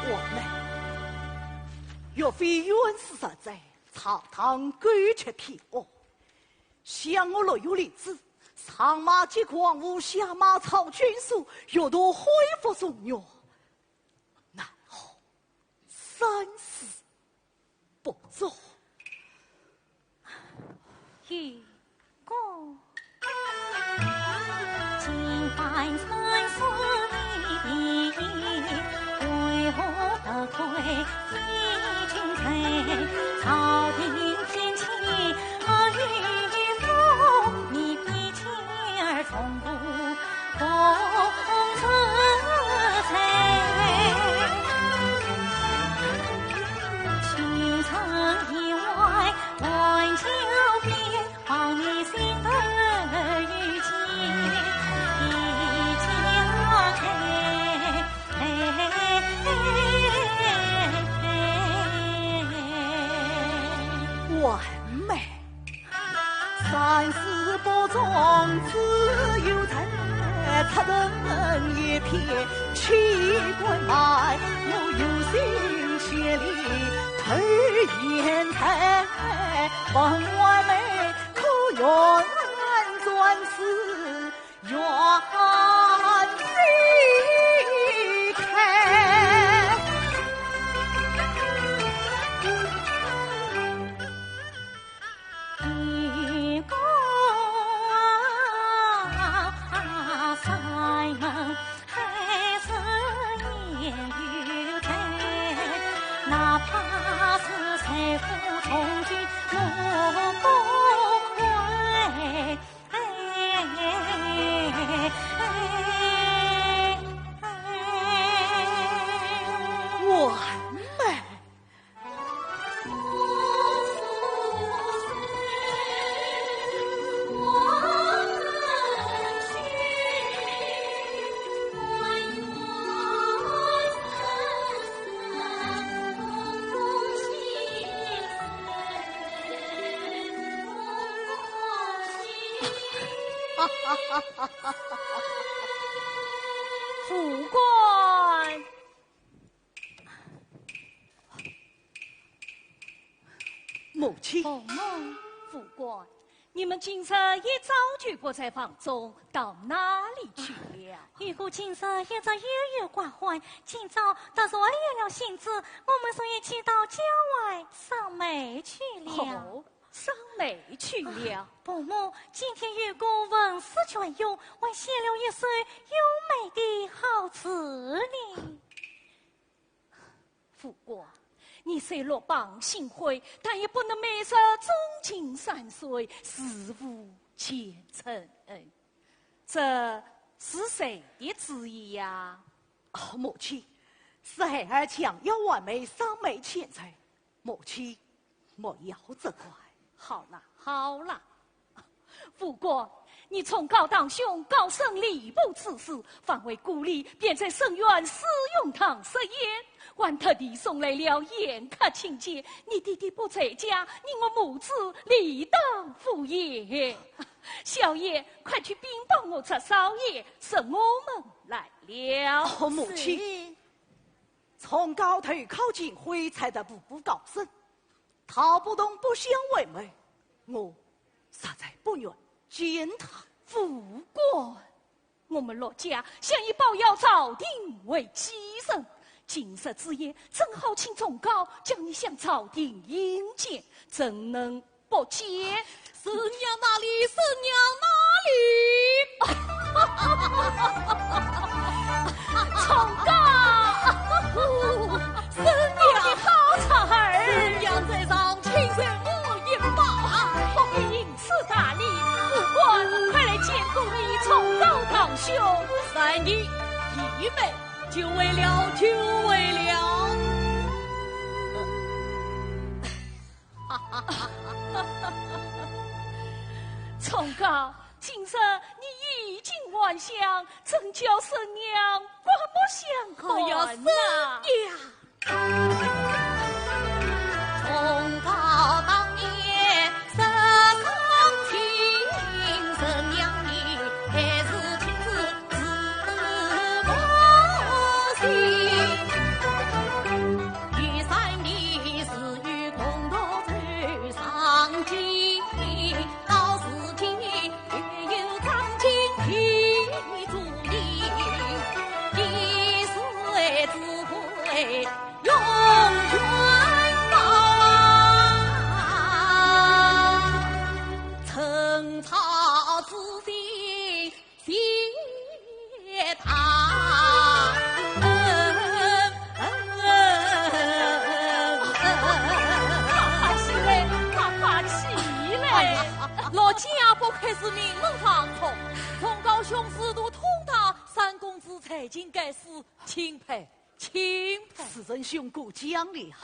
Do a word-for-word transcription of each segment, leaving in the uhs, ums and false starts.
我们岳飞冤死在草堂狗吃天哦，想我若有灵芝，上马接狂虎，下马草军书，又都恢复中原，奈何三死不足。 完美。副官。母亲。父母。副官，你们今日一早就不在房中，到哪里去了？二哥今日一日优游寡欢，今朝特然有了兴致，我们所以去到郊外赏梅去了。哦， 赏梅去了。啊，伯母，今天有个文思泉涌，还写了一首优美的好词呢。副官，你虽落榜星辉，但也不能每日钟情山水，事无前程。这是谁的主意呀？哦，母亲，是孩儿强要完美，赏梅遣才。母亲， 莫要责怪。好了，好了，副官，你从高堂兄告生礼部之事，方为故里，便在生员试用堂设宴，还特地送来了宴客请柬。你爹爹不在家，你我母子理当赴宴。小燕，快去禀报我侄少爷，说我们来了。哦，母亲。是。从高投考进徽，才得步步高升， 逃不动不相为谋，我实在不愿见他。副官，我们陆家向你保要朝廷为继承，今日之宴正好请从高将你向朝廷引见，怎能不见？ 孙娘哪里？孙娘哪里？从高！孙娘。好侄儿。孙娘在上，请受我一拜。啊，不必行此大礼，副官，快来见过你兄，三弟，弟妹，久违了，久违了。崇高，今日你衣锦还乡，真叫圣娘刮目相看呐。哎呀，圣娘！快快起来，快快起来！哎呀，老天爷不愧是名门望族，崇高兄仕途通达，三公子才情盖世，钦佩，钦佩。世尊兄过奖了。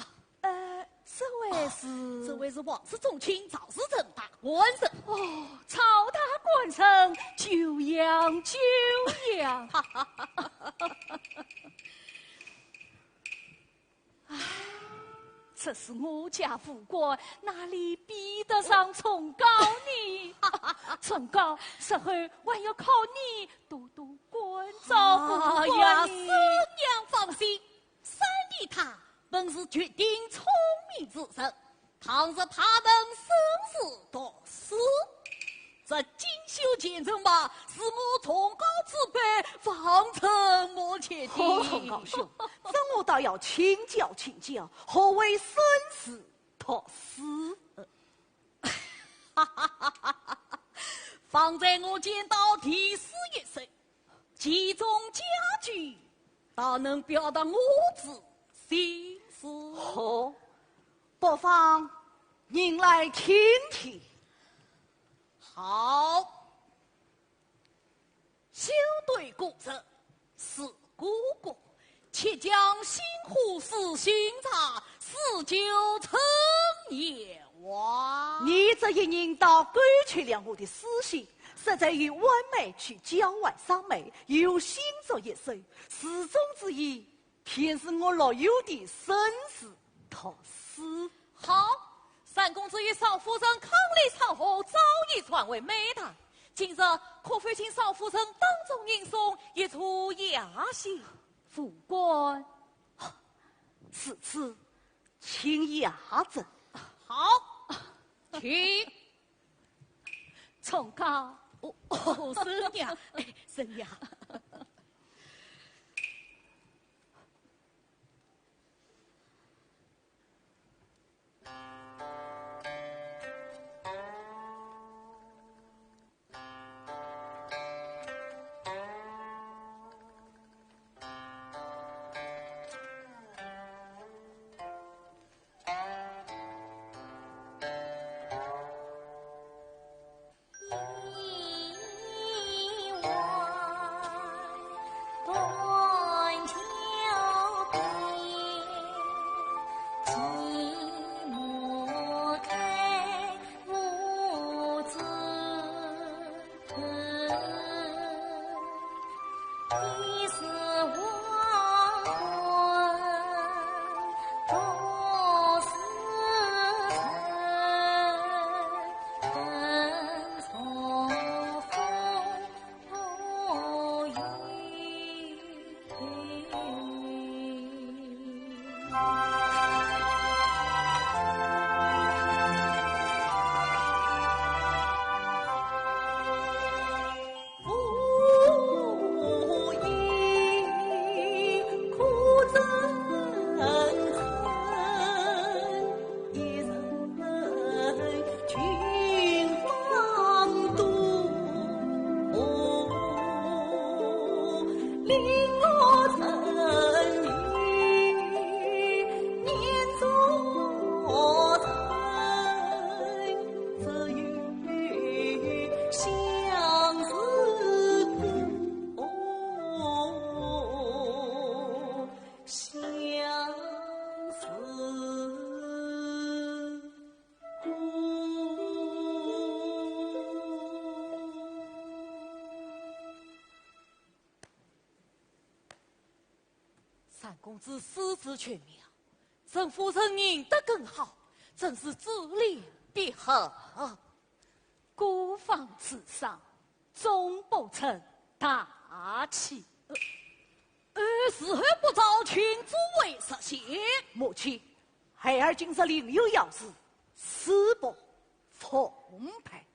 呃，这位是？这位是王室宗亲赵世成大官人。哦，赵大官人，久仰久仰。唉，这是我家武官，哪里比得上崇高呢？崇高，日后还要靠你多多关照武官呢。哎呀，圣娘放心，三弟他本是绝顶聪明之人，倘若他能生死读书，这锦绣前程吧，是我崇高之辈望尘莫及的。哦，崇高兄，这我倒要请教请教，何谓生死读书？方才我见到题诗一首，其中佳句，倒能表达我之心思。哦，不妨您来听听。好。 休对古人，是古古，且将新货事巡查，事就成也哇。你这一人倒勾起了我的私心，实在有完美去交换赏梅，有新作一首，诗中之意，便是我乐游的生死读书。好，三公子与少夫人伉俪唱和，早已传回梅堂。今日可否请少夫人当众吟诵一出雅兴？武官，此次请雅正。好，请。崇高。哦，哦，圣娘，哎，圣娘。公子四字全妙，任夫人认得更好，真是珠联璧合。孤芳自赏，终不成大器。呃，呃，如何不招群诸位设宴？母亲，孩儿今日另有要事，辞不奉陪。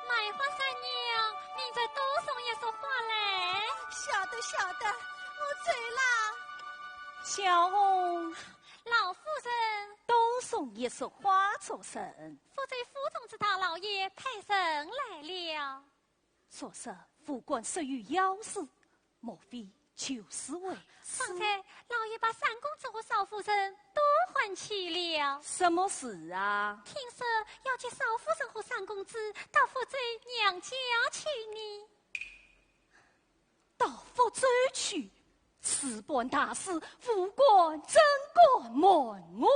梅花三娘，明日多送一束花来。晓得，晓得，我走了。小红。老夫人。多送一束花作甚？府中府中之大老爷派人来了。 说是副官说有要事，莫非就是为此？方才老爷把三公子和少夫人都唤去了。什么事啊？听说要接少夫人和三公子到福州娘家去呢。到福州去？ 此般大事，副官怎敢瞒我？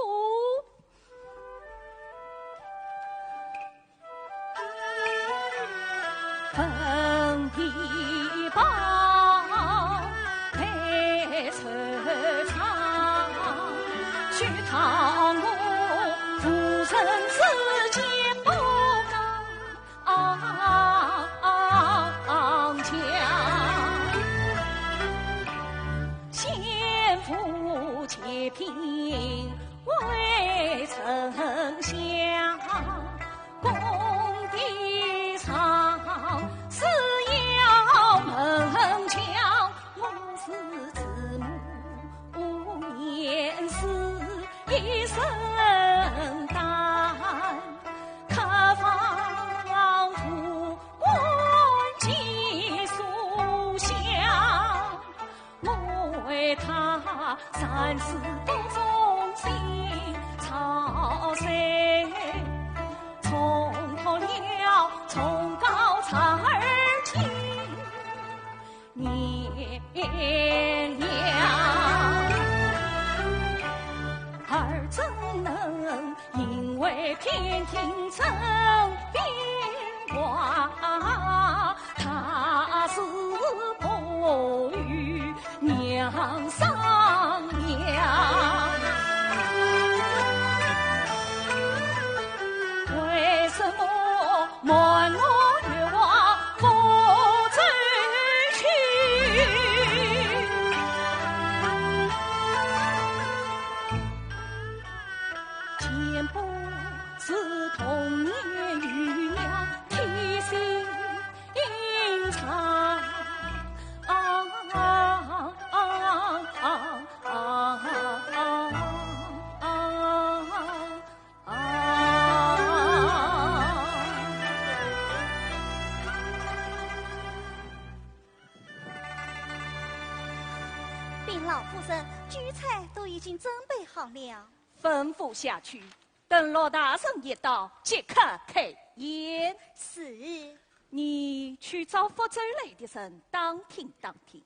禀老夫人，酒菜都已经准备好了。吩咐下去，等陆大人一到，即刻开宴。是。你去找福州来的人打听打听，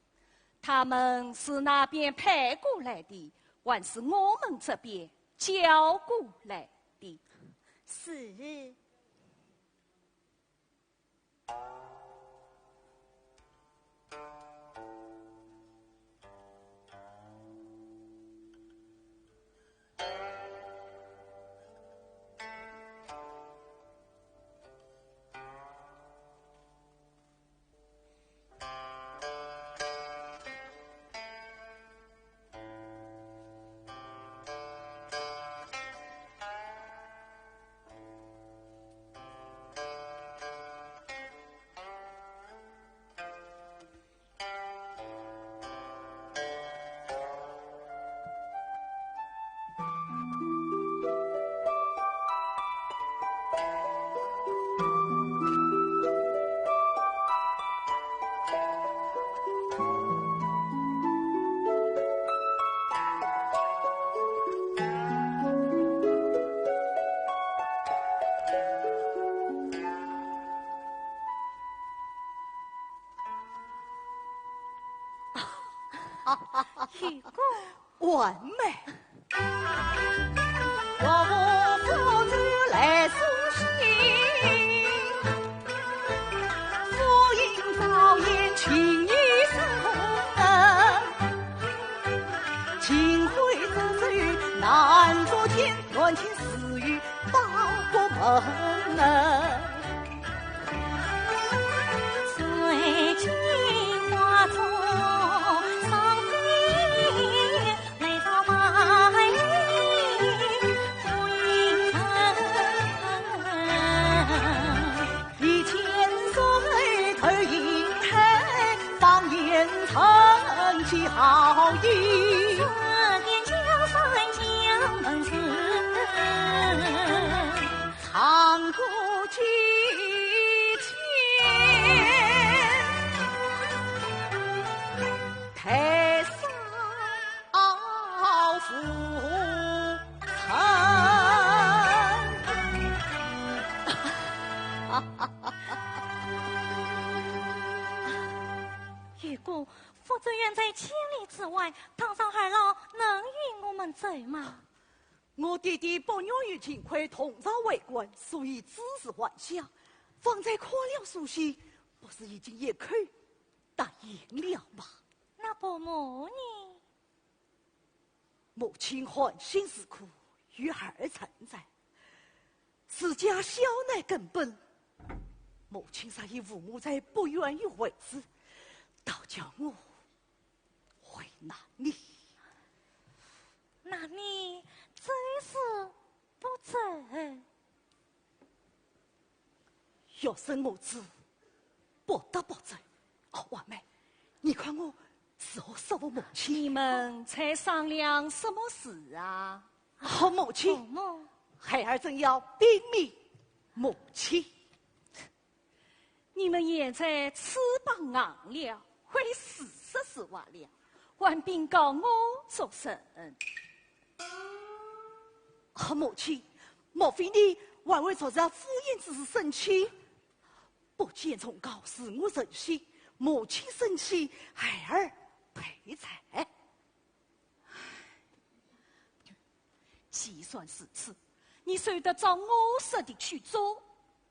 他们是那边派过来的，还是我们这边叫过来的？是。雨果。完美。雨果，福州远在千里之外，堂上二老能允我们走吗？我爹爹不愿意幸亏同朝为官，所以只是还乡。方才看了书信，不是已经一口答应了吗？那伯母呢？母亲寒心自苦，与儿成长，自家孝乃根本。母亲若有父母在，不愿意为之，倒叫我 为难你。那你真是不争。学生无知，不得不争。哦，婉妹，你看我如何说服母亲？你们在商量什么事啊？哦，母亲，伯母。孩儿正要禀明母亲。 你们现在翅膀硬了，会四十四滑了，还禀告我做甚？啊，母亲，莫非你还为昨日赴宴之事生气？不见仲高是我成亲，母亲生气，孩儿赔罪。 既算如此，你休得照我说的去做。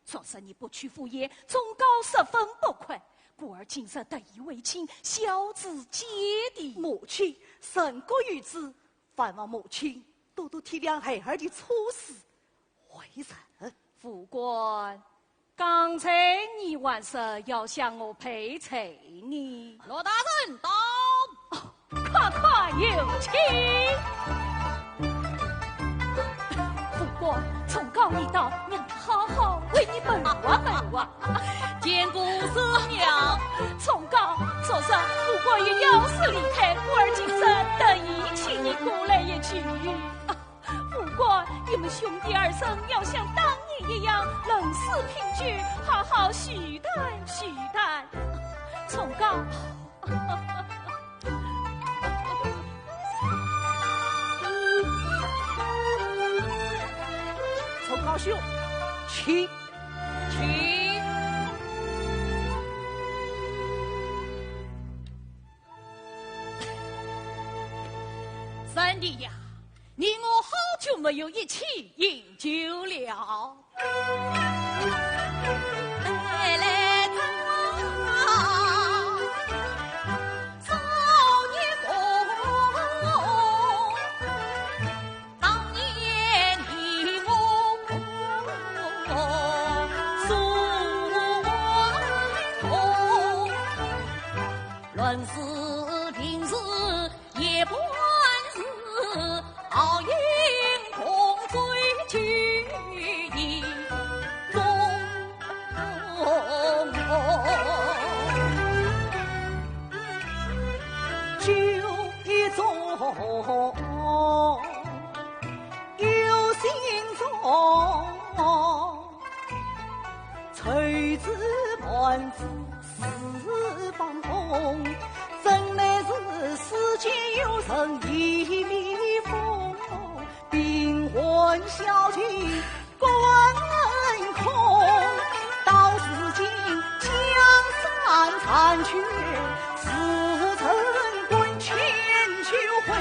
昨日你不去赴宴，仲高十分不快，故而今日特意回亲，孝子结义。母亲，人各有志，还望母亲多多体谅孩儿的处事。为人。副官， 刚才你还说要向我赔罪呢。陆大人到。哦，快快有请。副官，仲高已到，让他好好为你问话问话。见过师娘。仲高，昨日副官有要事离开，故而今日特意请你过来一叙。 副官，你们兄弟二人要像当年一样，论资聘句，好好叙谈叙谈。仲高。兄，请。请。三弟呀，你我好久没有一起饮酒了。来来来，少年功。 当年你我共宿，乱世平时夜半时，好饮共醉酒一盅。 酒一盅，有心中，愁字满纸四方空，怎奈是世间有人一米风，病患小情 关空，到如今江山残缺，自曾管千秋回，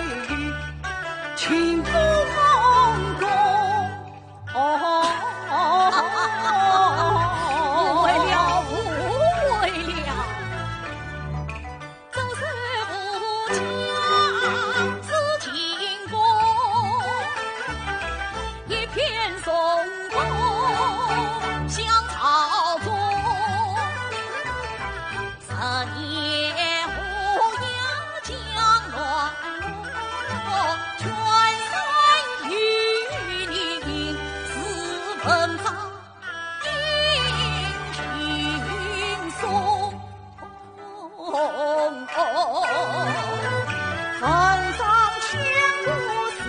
情不空空。哦，误会了，误会了。 总是无将是清风，一片松风向朝中。十年河妖江乱，全山雨淋是文章。 英雄松。山上千古事，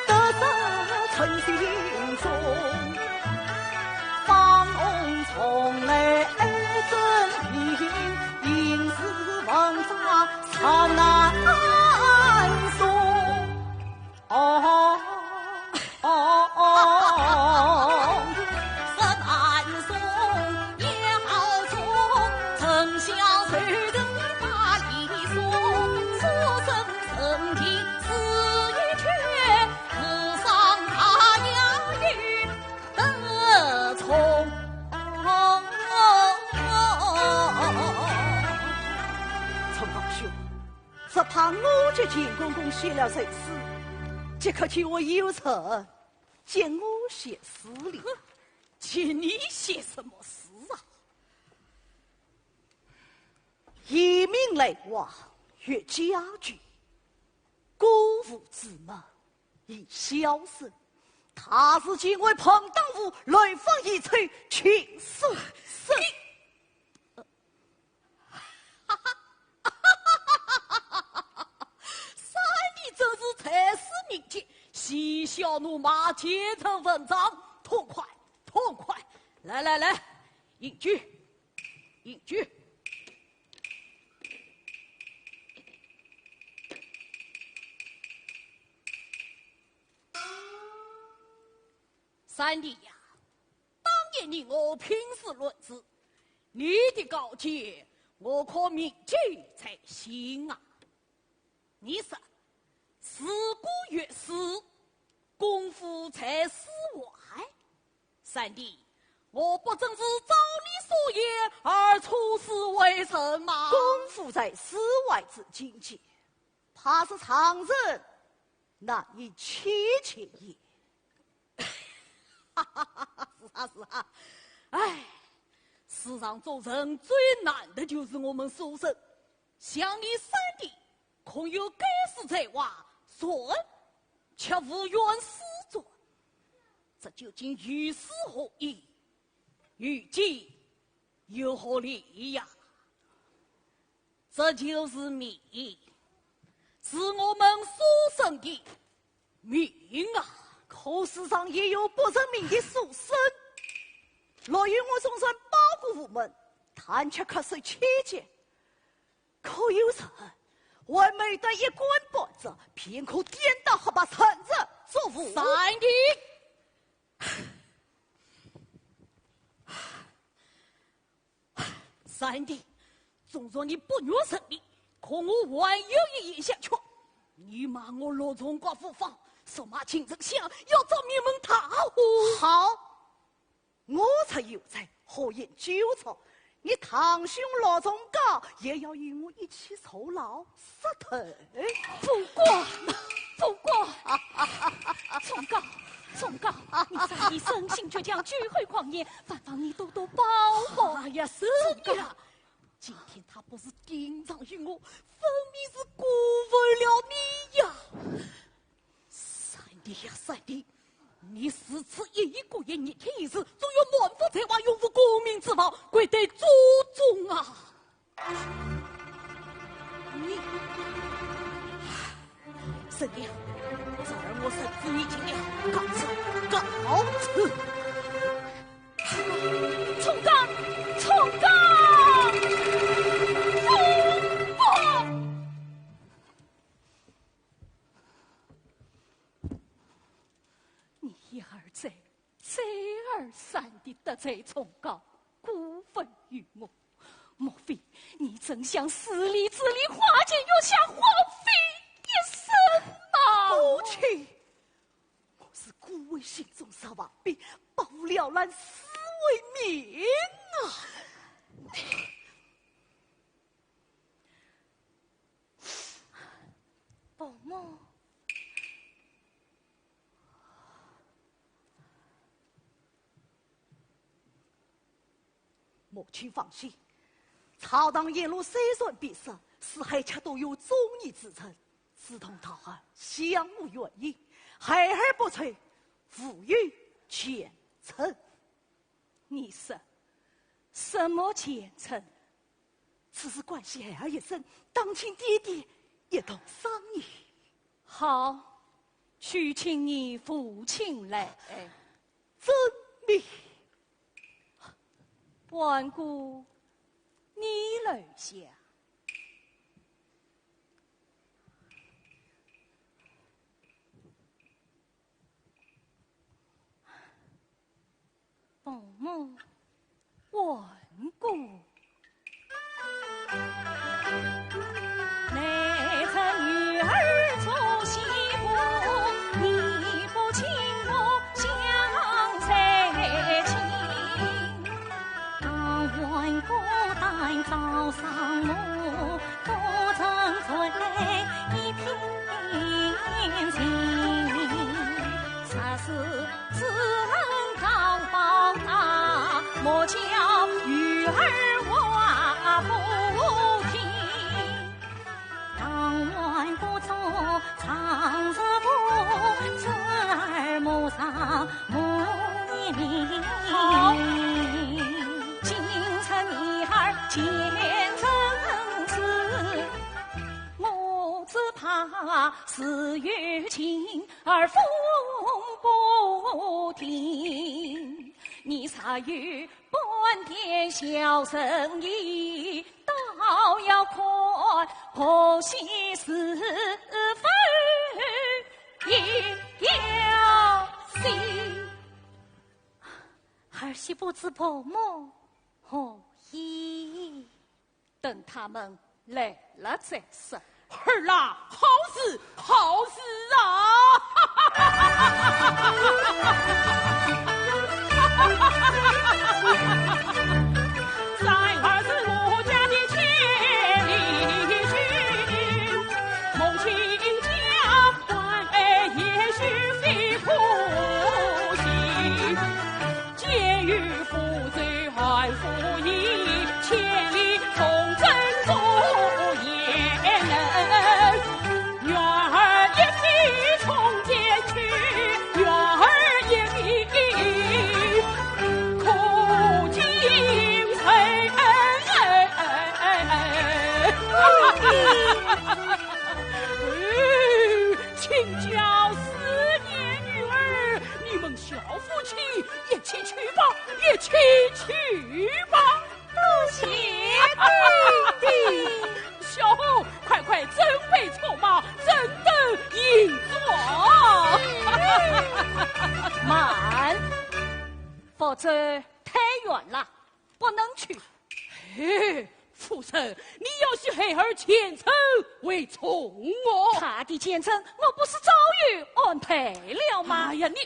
得失称心中。方卿从来爱争名，应是文章实难送。 哦，哦，哦，哦。陈宝兄， 只怕我给钱公公写了这诗，即刻就会有人给我写诗哩。哼，给你写什么诗啊？雁鸣来往月下去，歌舞之门已销声。他日竟为朋党舞，来访一催情书生。你 哈哈，三弟真是才思敏捷，嬉笑怒骂皆成文章，痛快，痛快！来来来，饮酒，饮酒。三弟呀， 当年你我拼死论死，你的高见我可铭记在心啊。你说，诗歌乐事，功夫在诗外。三弟，我不正是照你所言而出师为人吗？功夫在诗外之境界，怕是常人难以企及也。 是啊，是啊，哎，世上做人最难的就是我们书生。像你三弟，空有盖世才华，然却无缘师传，这究竟于事何益？于己 又何益呀？这就是命，是我们书生的命啊！可世上也有不成命的书生，若有我终身报国无门，但求咳嗽千劫，可有人还没得一官半职，便可颠倒黑白，成日作父。三弟，三弟，纵然你不愿认命，可我还有一言相劝。你骂我陆仲高无方，说骂秦丞相要找灭门大火。好，我才有罪，何言纠错？你堂兄陆仲高也要与我一起坐牢，杀头。不过，不过，仲高，仲高，你三弟生性倔强，酒后狂言，还望你多多包涵。哎呀，是你啦！今天他不是顶撞于我，分明是辜负了你呀！三弟呀，三弟，你如此一意孤行，逆天行事，纵有满腹才华，也无功名之望，愧对祖宗啊！你，三弟，侄儿我承服你情了，告辞，告辞。 仲高，仲高，仲高！你一而再，再而三地得罪仲高，辜负于我。莫非你真想势利之力化解月下，荒废一生吗？母亲， 我是孤为心中所挂，保护了兰，死为民啊！伯母，母亲放心，朝堂沿路虽然闭塞，四海却都有忠义之臣， 志同道合，相互援引，孩儿不才，无有前程。你说什么前程？此事关系孩儿一生，当请爹爹一同商议。好，去请你父亲来。遵命。 欢姑，你留下。伯母，欢姑。 好。儿媳不知伯母何意。 等他们来了再说。儿啊，好事，好事啊！亲家思念女儿，你们 小夫妻一起去吧，一起去吧。多谢爹爹。小红，快快准备车马，人头引转。慢，否则太远了，不能去。嘿，夫人，你要许孩儿前程为重哦。他的前程，我不是早有安排了吗？哎呀，你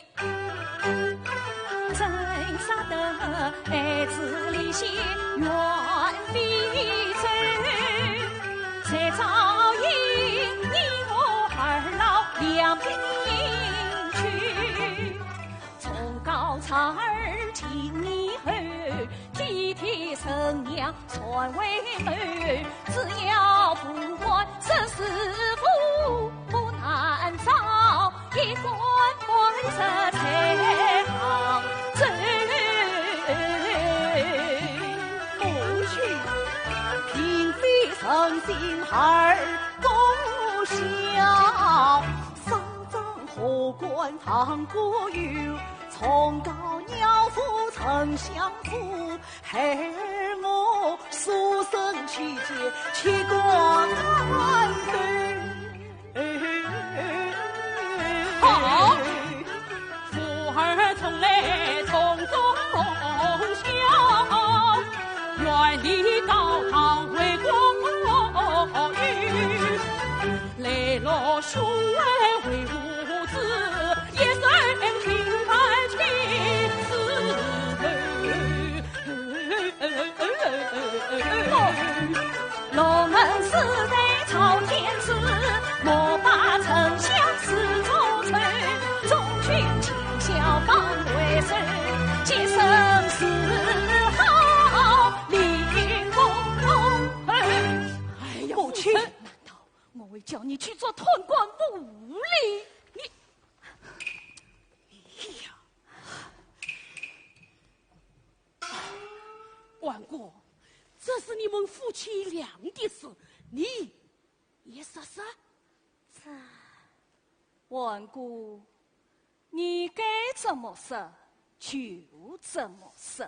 好，哎呀，母亲，难道我会叫你去做贪官污吏？你，你呀！ 王姑，这是你们夫妻俩的事，你也说说。这，王姑，你该怎么说就怎么说。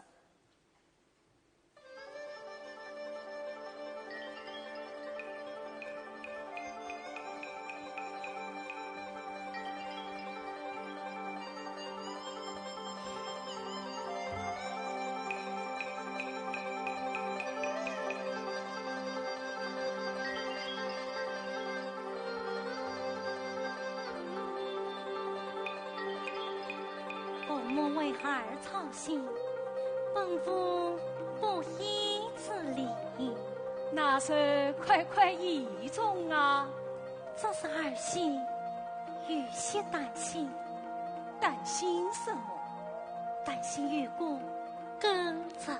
伯母为孩儿操心，本府不言之理。那就快快言中啊。只是儿媳有些担心。担心什么？担心有官跟着，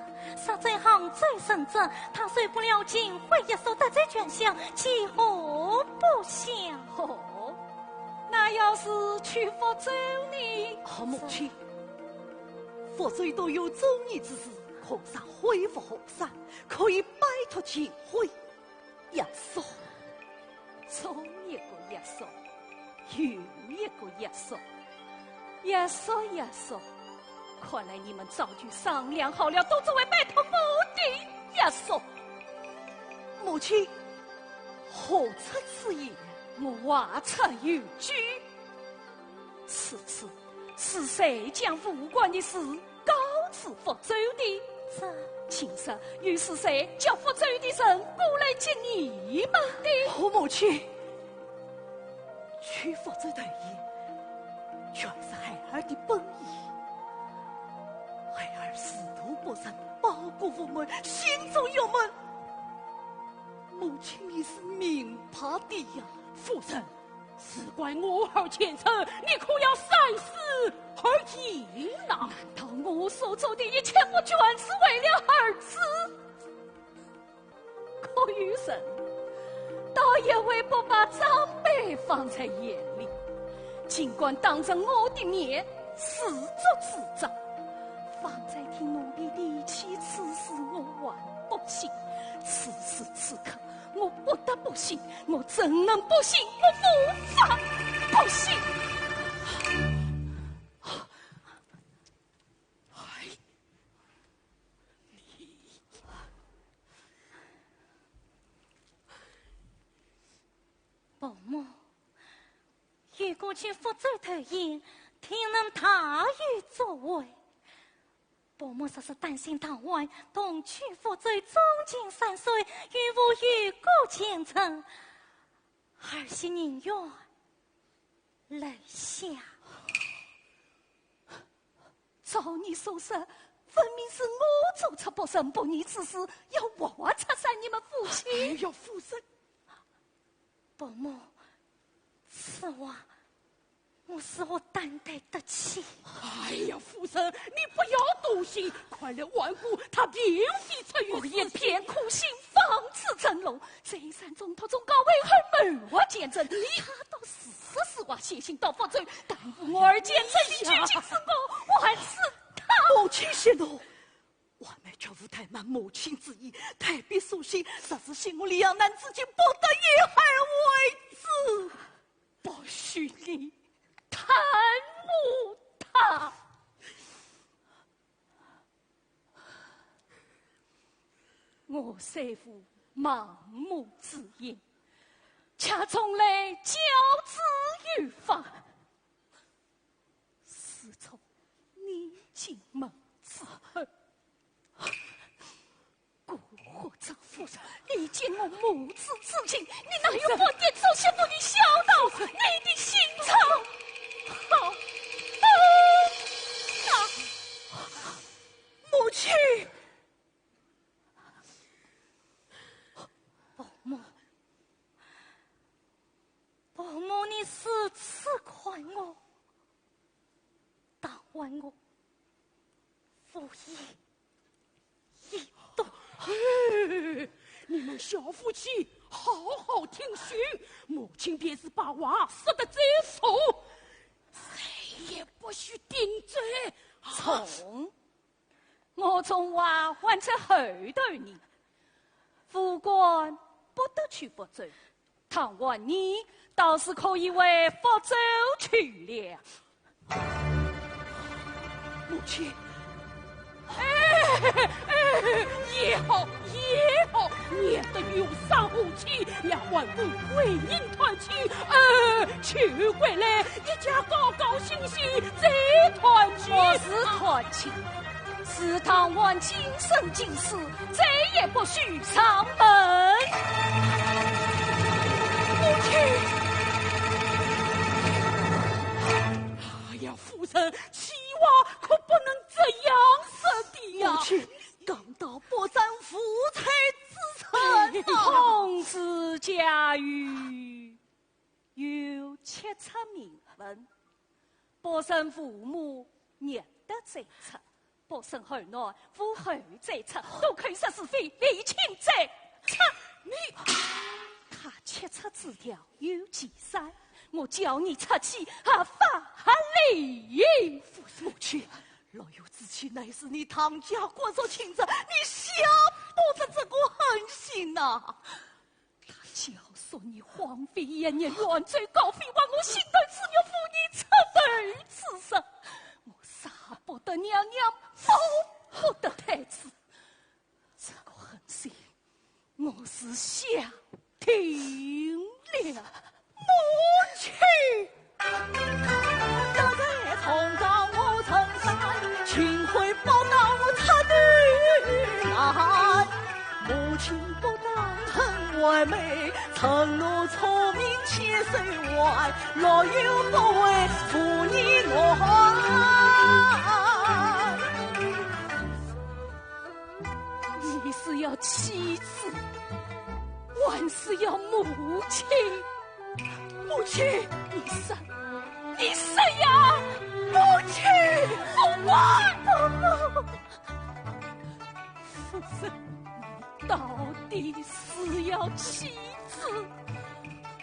若在杭州任职，她受不了金婚一事，得罪权相，其祸不小。哦，那要是去福州呢？哦，母亲，福州都有忠义之士，孔上恢复河山，可以摆脱金婚。 约束，总一个约束，又一个约束，约束约束。看来你们早就商量好了，都只为摆脱我的约束。母亲，何出此言？我话出有据。此次是谁将武官的事 告知福州的。这，今日又是谁叫福州的人过来接你们的？哦，母亲，去福州投亲，全是孩儿的本意。孩儿仕途不顺，报国无门，心中郁闷。母亲，你是明白的呀。夫人， 事关我儿前程，你可要三思而行呐。难道我所做的一切不全是为了儿子？可有人倒也会不把长辈放在眼里，尽管当着我的面自作主张。方才听奴婢提起此事，我还不信，此时此刻， 我不得不信，我怎能不信？我无法不信。哎，你，伯母，如果去福州投亲，定能大有作为。伯母若是担心唐婉同居福州，终年三岁，与父有过奸情，儿媳宁愿留下。照你所说，分明是我做出不仁不义之事，要活活拆散你们夫妻。哎呀，夫人， 伯母，此话我如何担待得起？哎呀，夫人，你不要多心，看来婉姑她并非出于私心。我一片苦心，方知真龙，再三中途总告为儿谋划奸情，他倒是实实话写信到福州，耽误我儿奸情的究竟是我，还是他？母亲息怒， 外面却无怠慢母亲之意，待婢书信，实是心无两难之境，不得掩耳为之。不许你贪慕他。我虽无盲目之言，却从来教子有方。 自从你进门之后，顾或者夫人，你见我母子之情，你哪有半点做媳妇的孝道？你的心肠好低啊！母亲，伯母， 伯母，你如此看我，当晚我无意一动。嘿，你们小夫妻好好听训，母亲便是把话说得再重，谁也不许顶嘴。从 我从外还在后头呢，父官不得去福州，倘若你倒是可以回福州去了。母亲。哎，哎，也好，也好，免得有伤和气，让婉姑归隐团契，呃，娶回来，一家高高兴兴再团聚。不是团契， 是倘若今生今世，再也不许上门。母亲。哎呀，夫人，此话可不能这样说的呀。母亲，刚到博山无才之城啊。孔子家语， 有七尺名分，不论父母认得罪出，不论后男父后罪出，都可以说是非，非亲者出。你，他七尺之条有几山，我叫你出去，合法合理。母亲，若有知情，乃是你唐家骨肉亲者，你下不得这个狠心呐！ 他教唆你荒废爷娘，远走高飞，还我心头之肉，负你出头之责。我杀不得娘娘，保不得太子。这个狠心，我是下定了。母亲！ 你是要妻子，还是要母亲？ 母亲！你说，你说呀！母亲！不管！夫人，你到底是要妻子，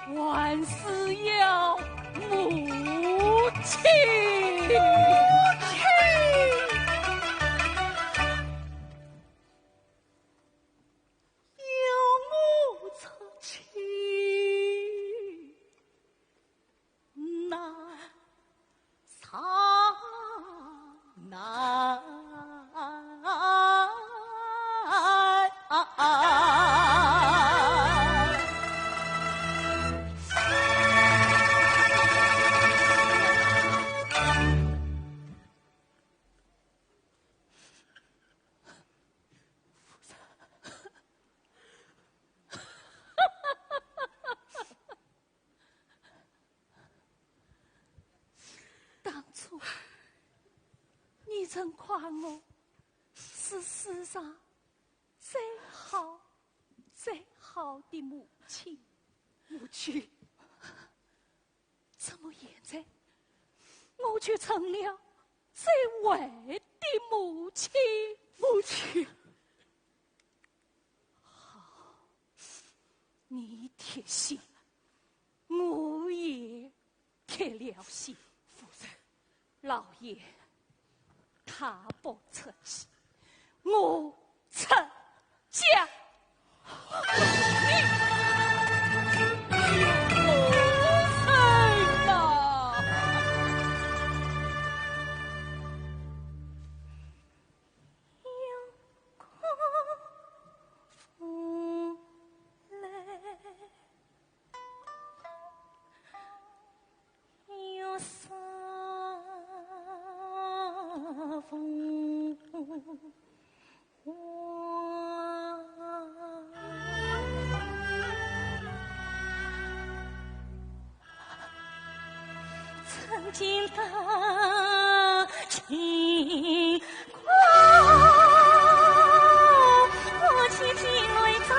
还是要母亲？母亲！ 要我出去，那上难。等夸我是世上最好、最好的母亲。母亲？怎么现在我却成了最坏的母亲？母亲？好，你铁心，我也铁了心。夫人，老爷他不出气，我出家。你，夫人呐！ 曾经的情况，我轻轻来唱。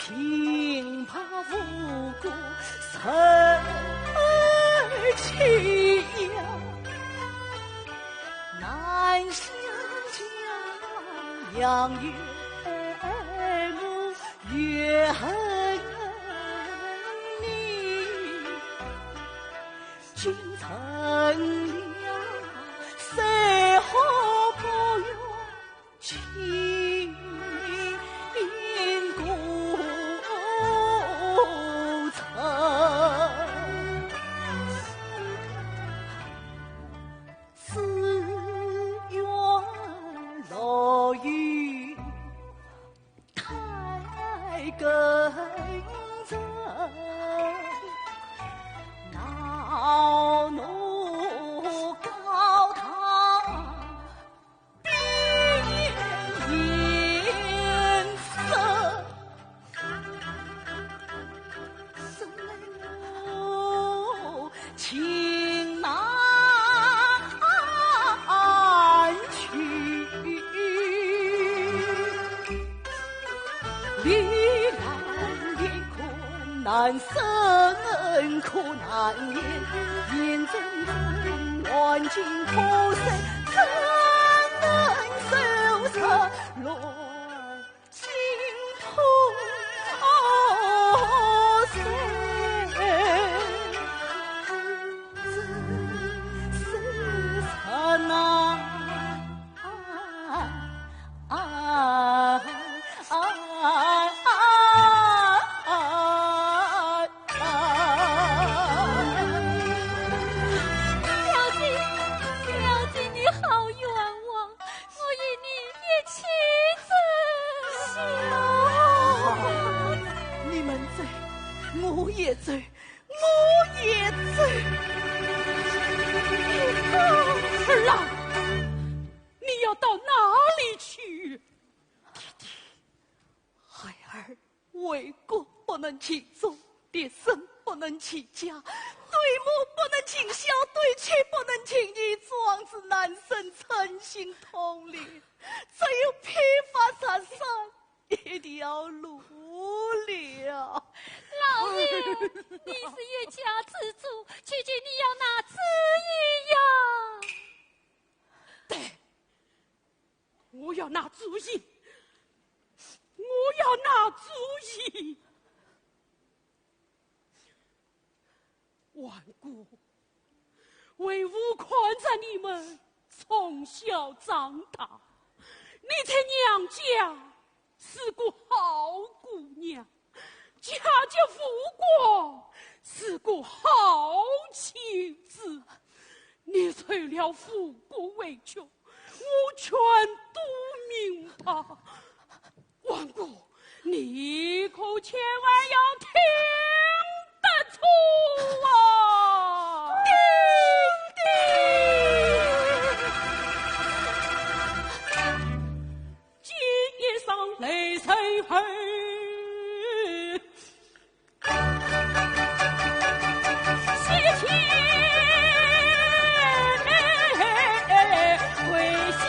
平白无故受欺压，难相将杨元母怨恨你，竟成了水火不容。 情故曾，只愿落雨待更辰，闹怒高堂 边颜色，生来我情难安去。离难免苦，难生苦难言，言怎能断尽苦水，怎能收拾乱 心痛水，这是刹那。啊啊啊啊！ 啊！小姐，小姐，你好冤枉，我与你一起走。小姐，你们走，我也走，我也走。儿啊，你要到哪里去？爹爹，孩儿 为国不能尽忠，立身不能弃家，对母不能尽孝，对妻不能尽义，壮志难伸，寸心痛裂，只有披发上山一条路了。老爷，你是一家之主，求求你要拿主意呀！对， 我要拿主意，我要拿主意。纨绔，为父看着你们从小长大，你在娘家是个好姑娘， 嫁给富贵是个好妻子，你受了富贵委屈，我全都明白。纨绔，你可千万要听得住啊！爹爹！ 今夜上来谁后？谢天跪下。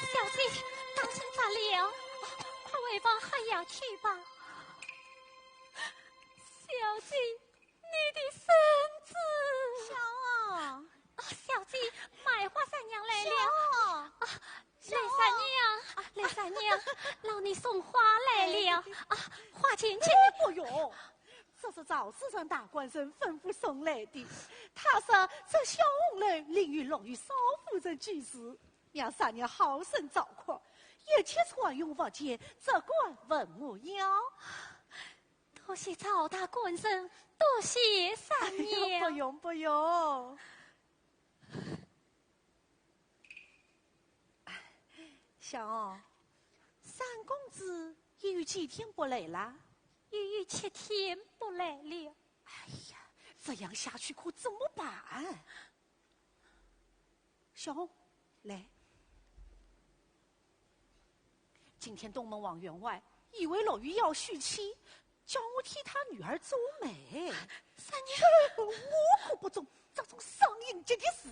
小姐，当心着了，快回房喝药去吧。小姐，你的孙子。小红。啊，小姐，卖花三娘来了。小红。啊，来三娘，啊，来三娘，让你送花来了。啊，花钱去。不用，这是赵世成大官人吩咐送来的。他说这小红楼另有落于少夫人居住， 让三娘好生照看，一切款用物件，只管问我要。多谢赵大官人，多谢三娘。哎呦，不用，不用。小红，三公子已有几天不来了？已有七天不来了。哎呀，这样下去可怎么办？ 小红，来。今天东门王员外以为落雨要许妻，叫我替他女儿做媒。三娘。我可不准这种伤人节的事，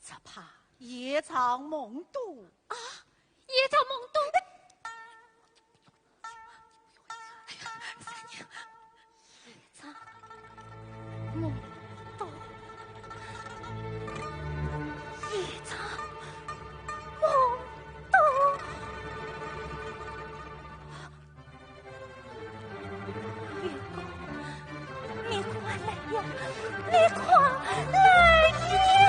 只怕夜长梦多。啊，夜长梦多。 月光，你快来呀，你快来呀！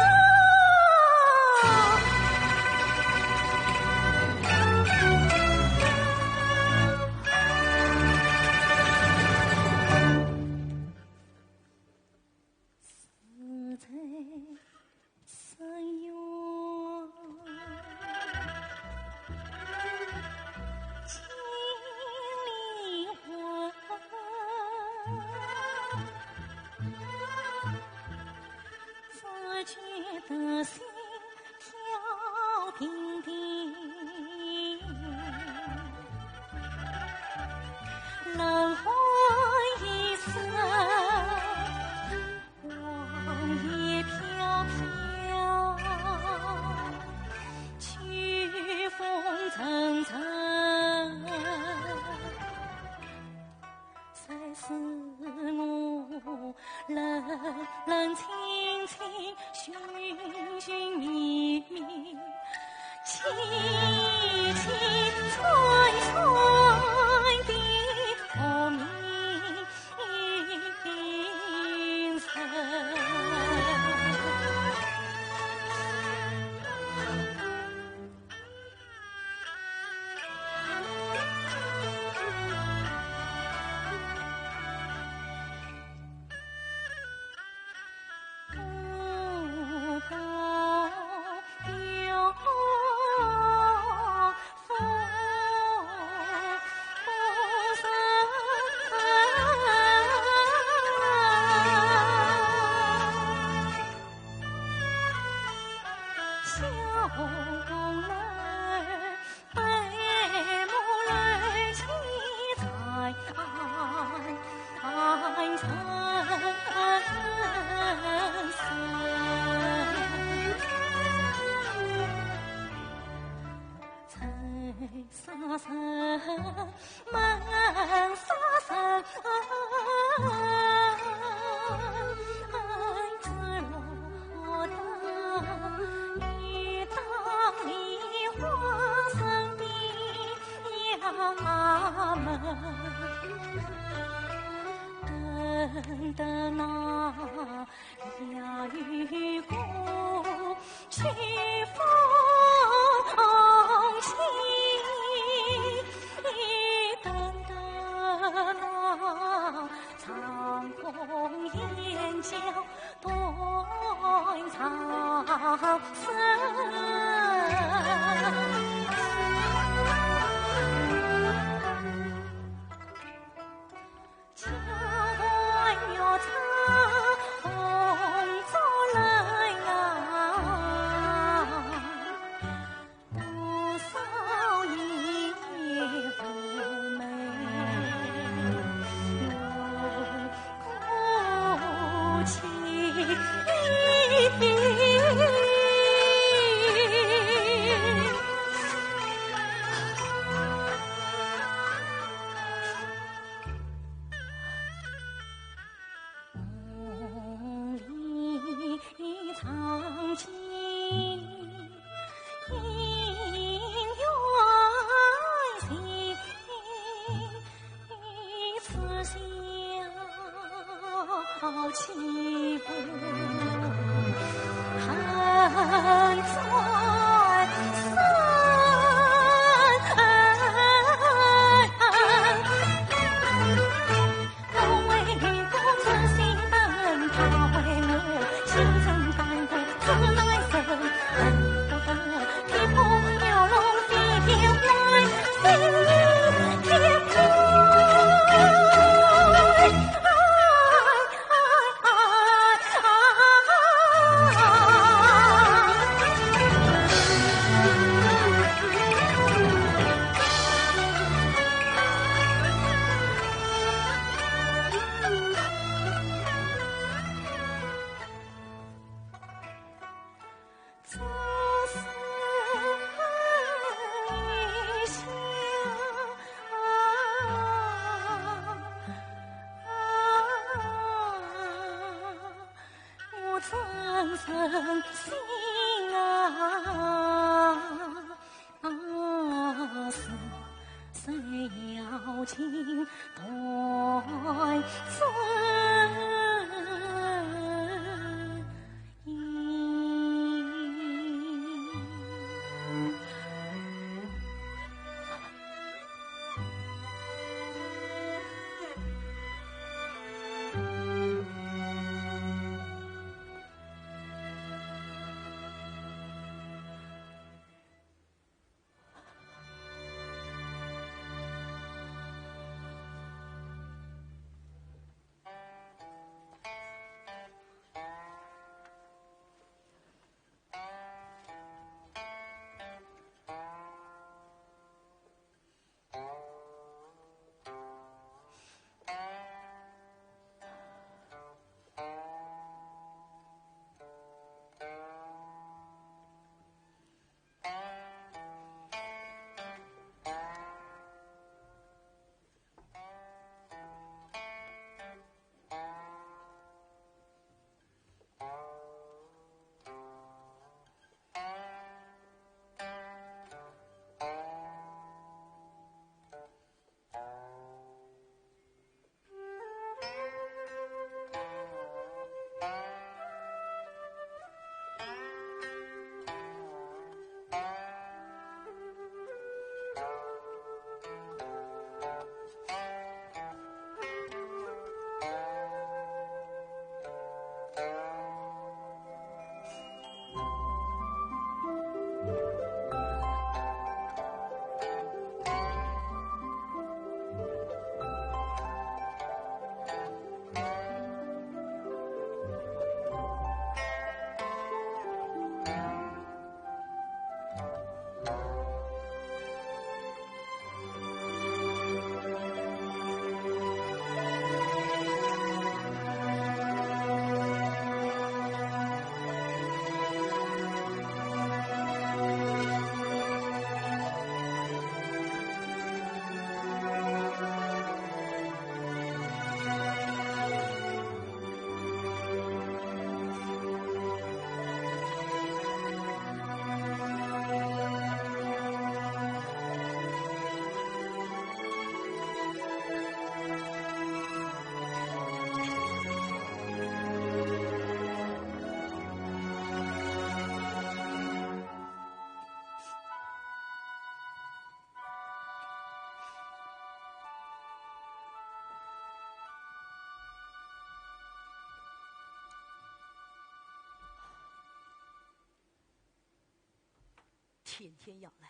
天天要来，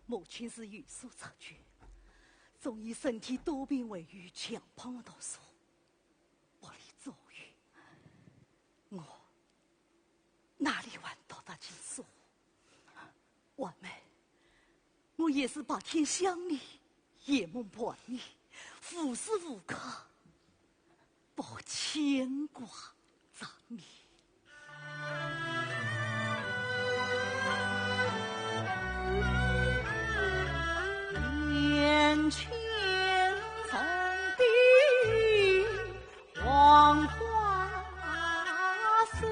母亲是有所察觉，终于身体多病未愈，强迫我读书，屋里做于我哪里还读得进书？婉妹，我也是白天想你，夜梦伴你，无时无刻不牵挂着你。眼前人的黄花瘦，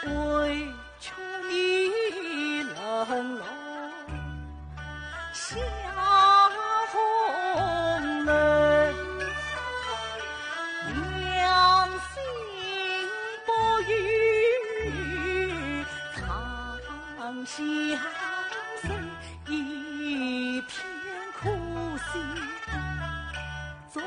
唯求你能落下红楼，两心不由长相守，一片苦心。 三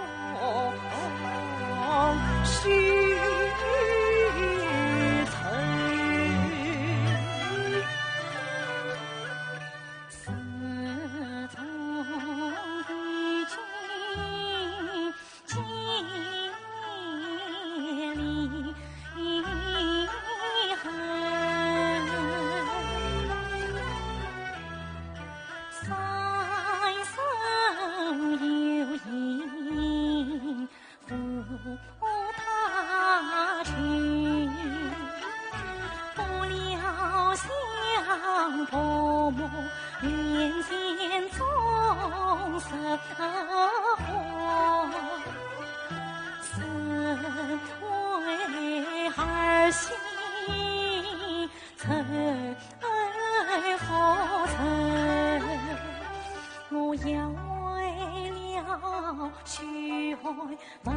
门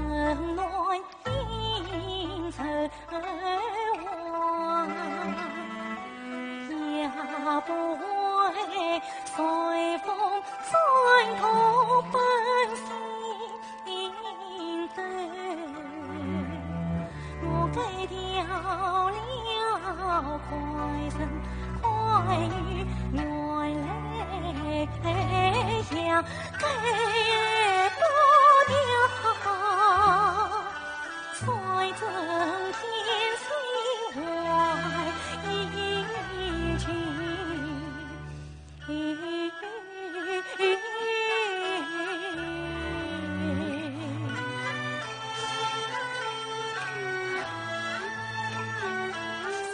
外莺在花，也不会随风转头奔西东。我该掉了快人快语，原来呀，该不掉。 在这天心外一句。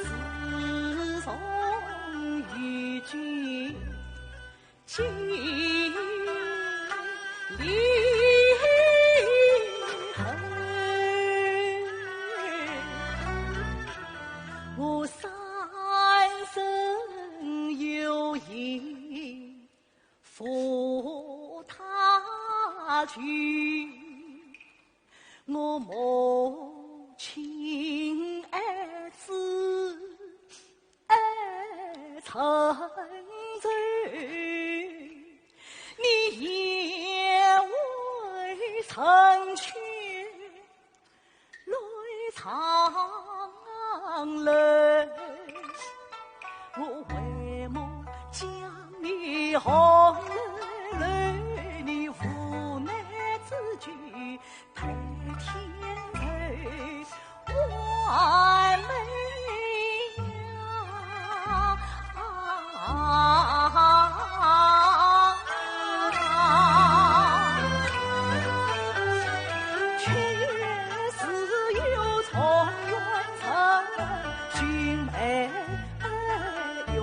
自从遇见 金陵后，我三生有幸佛他救，我母亲儿子 爱成仇，你也未曾去来长楼。我为母将你红楼，你无奈之举 白天头完美呀。却也自有状元成，俊美容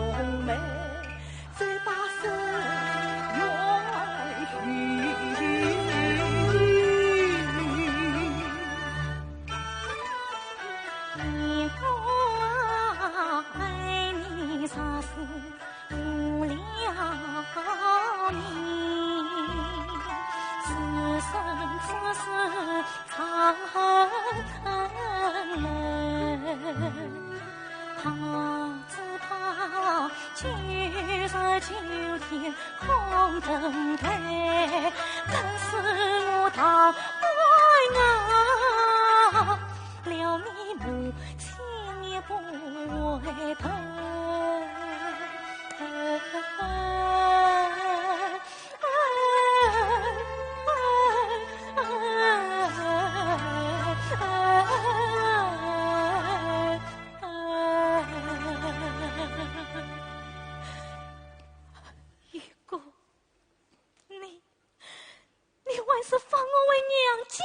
美 再把声愿语。你我爱你啥事不了你，此生此世长恨难。 怕只怕九十九天空登台，更使我逃开啊，了你母亲也不回头。 一哥，你，你还是放我回娘家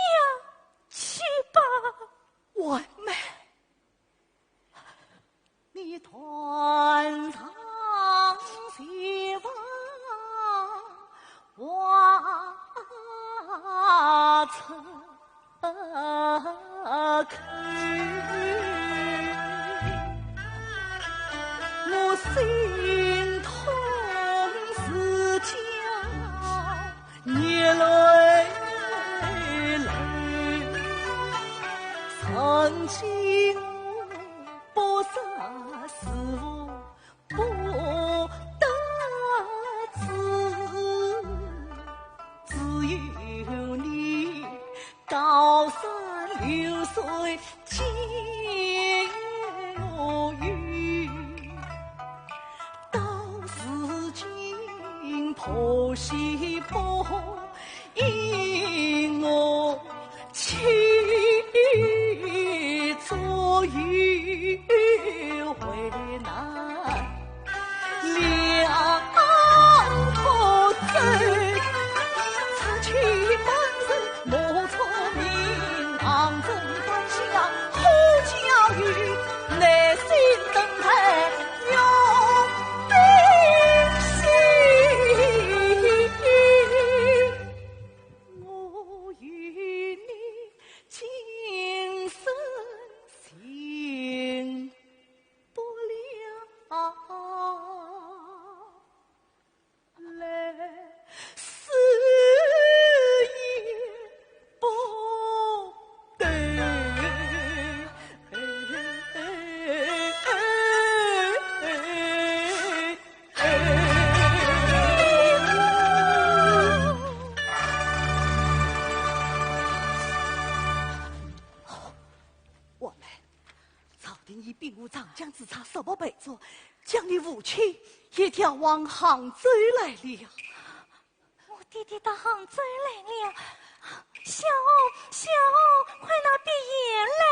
去吧。婉妹，你断肠绝望，话出口，我心痛如绞，热泪流。曾经我不识时务， 不得志，只有你高山流水救我于，到如今婆媳不 因我去做一回难，两头走，出去本是莫聪明，杭州返乡好教育，耐心等待永不息。我们朝廷已兵无长江之差，什么备战，将你父亲也调往杭州来了。我爹爹到杭州来了，小红，小红，快拿笔砚来。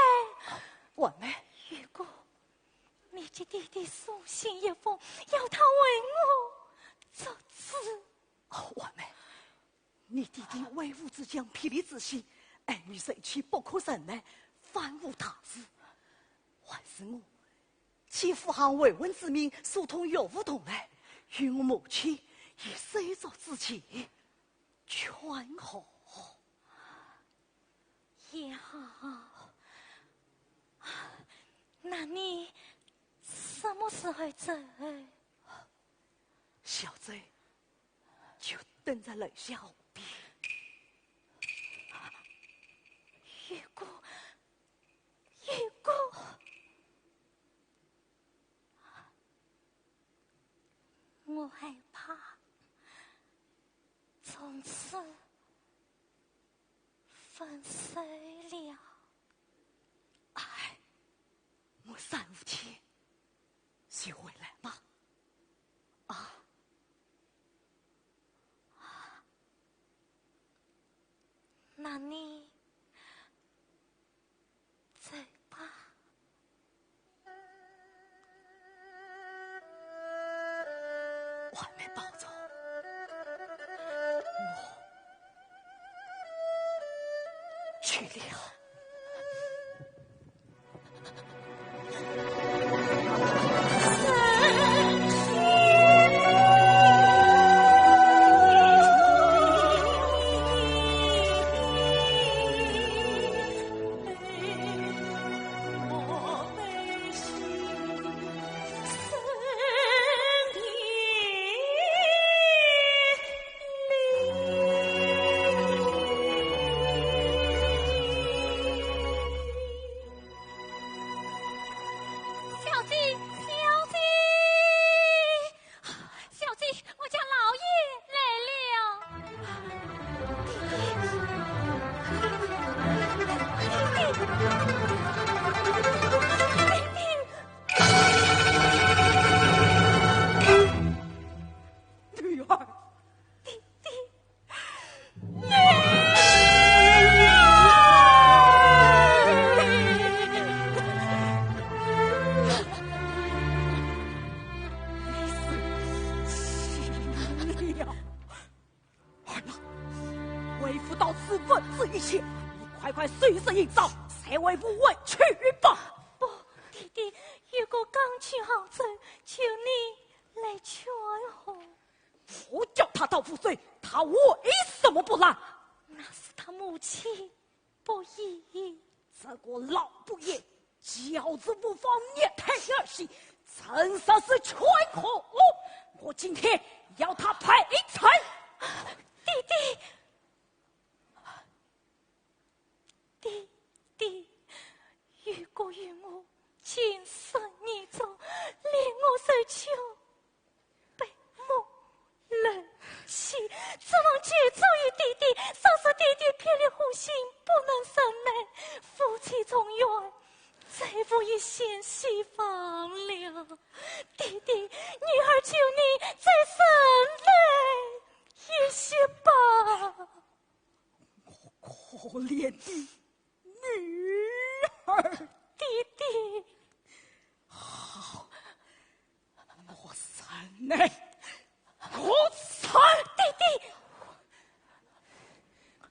我们，如果你给爹爹书信一封，要他为我作主。哦，我们，你爹爹为父之将，霹雳之心，爱女受气，不可忍耐，反误大事。还是我，借父行慰问之名，速通岳父同来，与我母亲以手足之情劝和。也好，那你什么时候走？小周，就等在楼下候你。如果，如果，我害怕从此分手了。哎，我三五天就回来嘛。啊。那你走吧。我还没保重，我去了。 小姐，小姐，小姐，我家老爷来了。爹爹，爹爹。 女儿。爹爹。儿啊，为父到此问罪一切，你快快收拾行装，随为父回去吧。不，爹爹，如果刚去杭州，求你来劝和。 我叫他到府中，他为什么不来？那是他母亲不依。这个老不义，教子无方，虐待儿媳，真是是劝和。我今天要他赔罪。爹爹， 爹爹，如果与我情深意重，怜我受穷，被我冷弃，指望求助于爹爹，若是爹爹霹雳火性，不能忍耐，夫妻重圆，罪父已先释放了。爹爹，女儿求你再忍耐一些吧。 我可怜的女儿。爹爹。好，我忍耐，我忍。爹爹。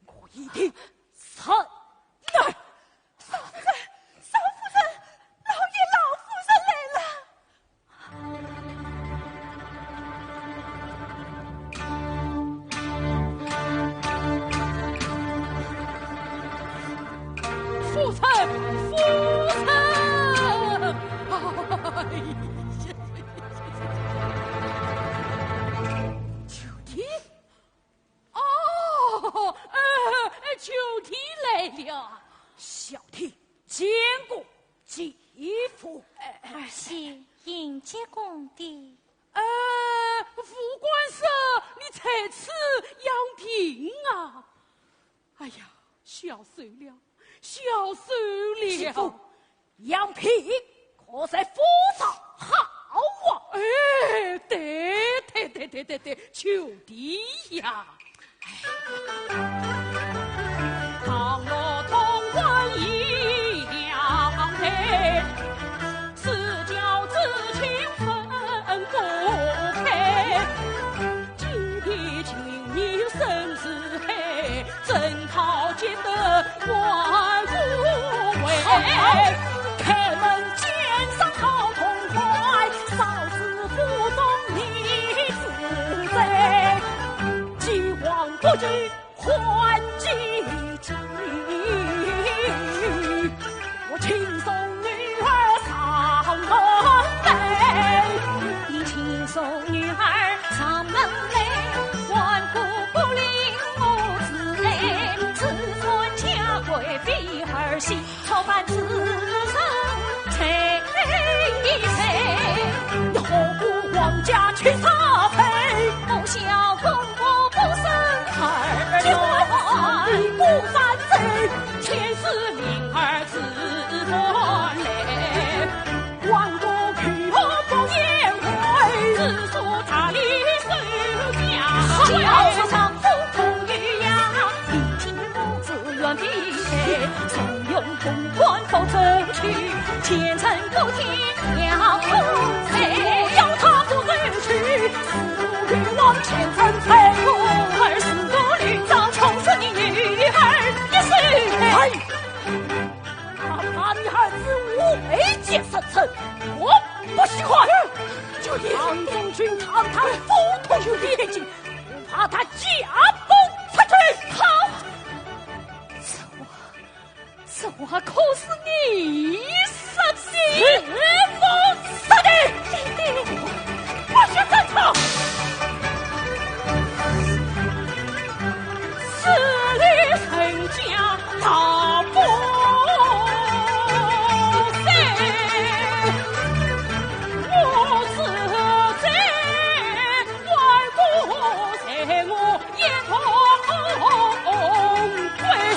我一定忍耐。少夫人，少夫人，老爷老夫人来了。 夫人，夫人！哎呀，秋天？哦，呃，秋天来了。小弟见过继父。儿媳迎接公爹。呃，小手了，小手了。媳妇， 杨平可在府上？好啊！哎，对，对，对，对，对，对，就对呀。哎。好，好，开门见山好痛快，嫂子府中你自在，既往不咎还几句。我亲送女儿上门来，你亲送女儿上门来，还顾不怜我之恩，自传家规非儿戏，操办此事谁谁？你何故王家去杀贼？不孝公婆不生儿女，不犯罪，前世命儿自断来。王公与我不言为，只说大礼收下。小子丈夫同于呀，你听我自愿的，从容通关不争取，前程不听要苦催。要他不争取，死路欲往前程追。我儿死路绿障，从此你女儿一世。哎，哪怕你儿子未见生辰，我不稀罕。就你唐中军堂堂府通天君，不怕他驾崩出去？好，这话，这话可是你说的？是我说的。爹爹，不许争吵！此地人家大不善，我是在外国，在我 一同归。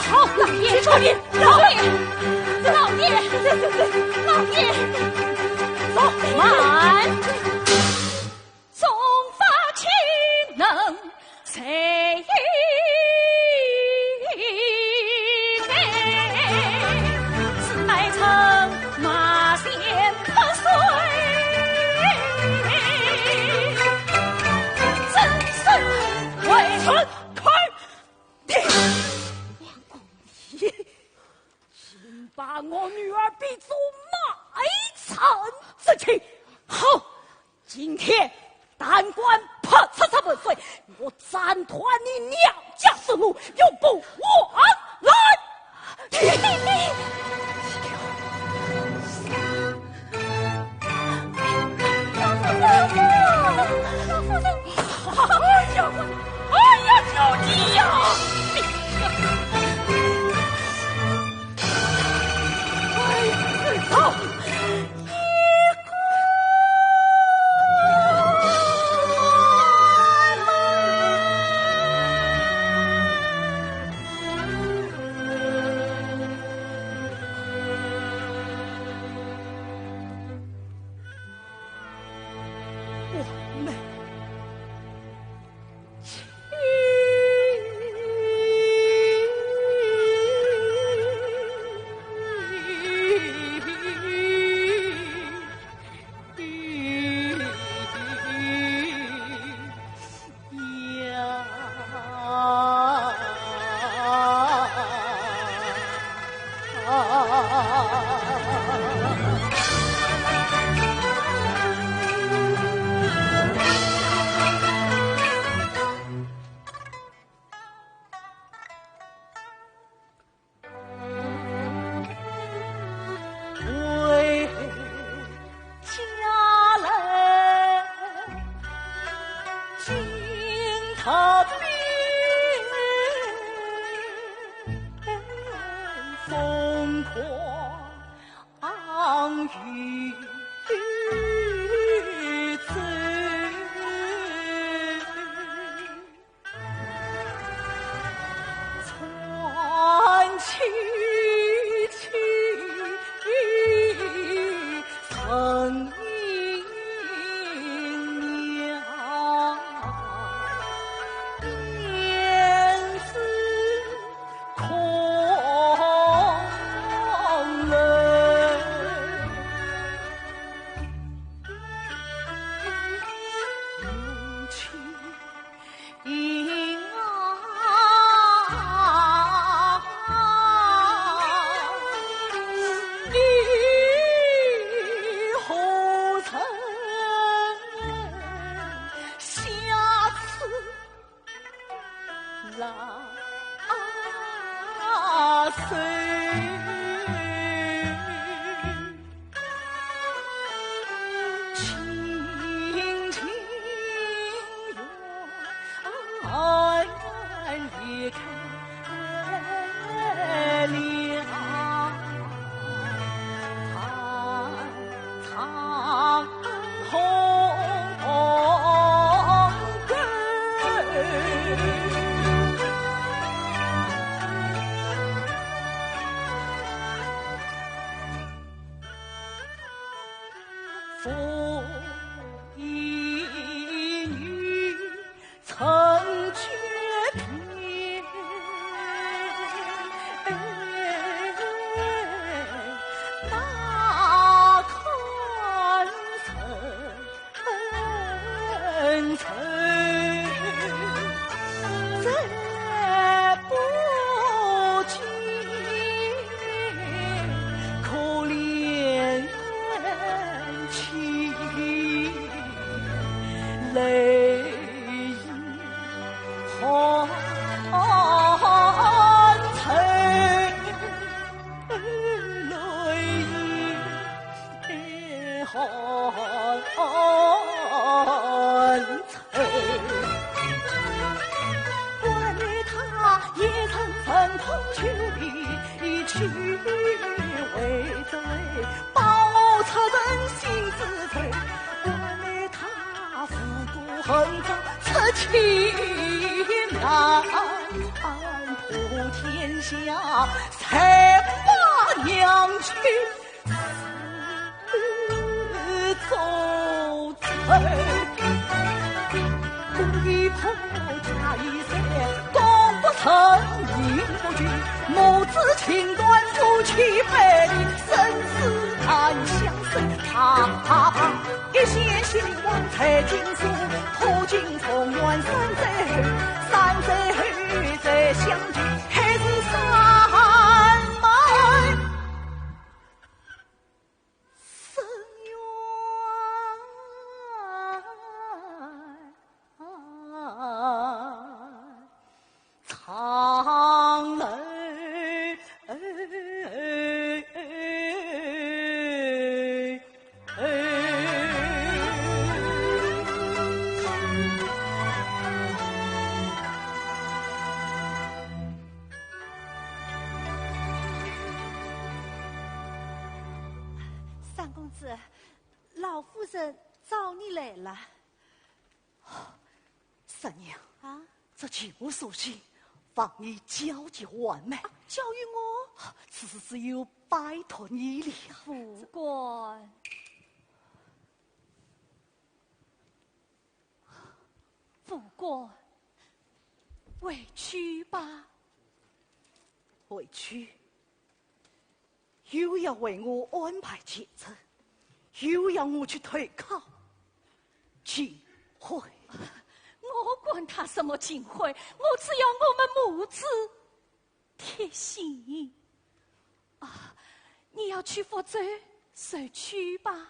好，老爷，老爷，老爷，老爷，走，慢。竟把我女儿比作卖参之妻。好，今天但敢拍出这盆水，我斩断你娘家之路，永不往来。哎呀，哎呀，小弟呀！哎呀，走！我们三公子，老夫人找你来了。三娘，啊？这情何所起，望你交给俺们。啊，交与我？此事有拜托你了。不敢。 不敢，回去吧。回去？又要为我安排前程，又要我去投靠秦桧。我管他什么秦桧，我只要我们母子 贴心。啊，你要去福州，就去吧。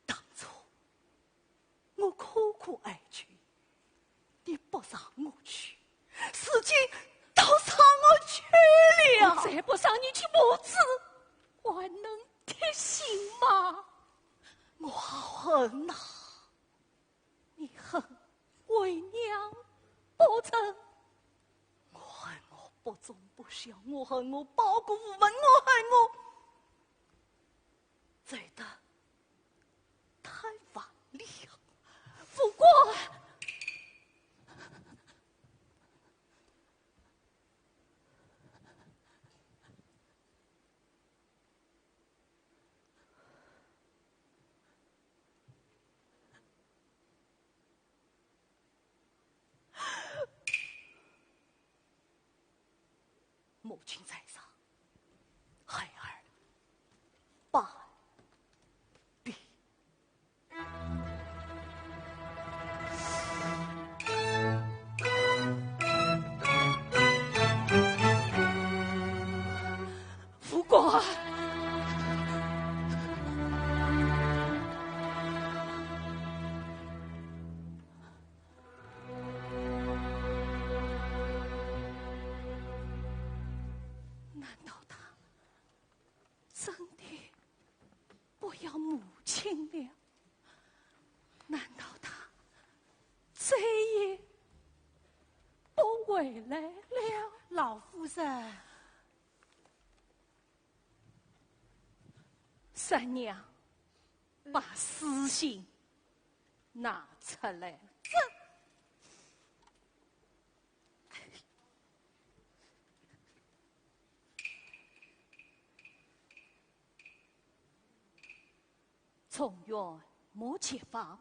当初 我苦苦哀求，你不让我去，如今倒让我去了。我再不让你去母子，还能贴心吗？我好恨呐！你恨为娘不成？我恨我不忠不孝，我恨我报国无门，我恨我 走得太晚了。不过，母亲在上，孩儿拜别。不过，三娘，把书信拿出来。这，状元莫揭发，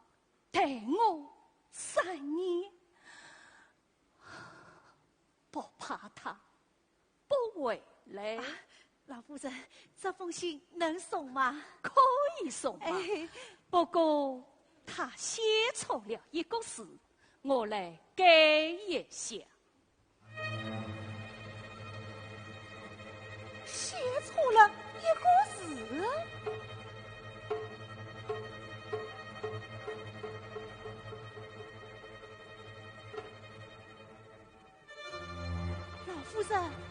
待我三年。不怕他不回来。啊，老夫人，这封信能送吗？可以送啊，哎。不过他写错了一个字，我来改一下。写错了一个字？老夫人。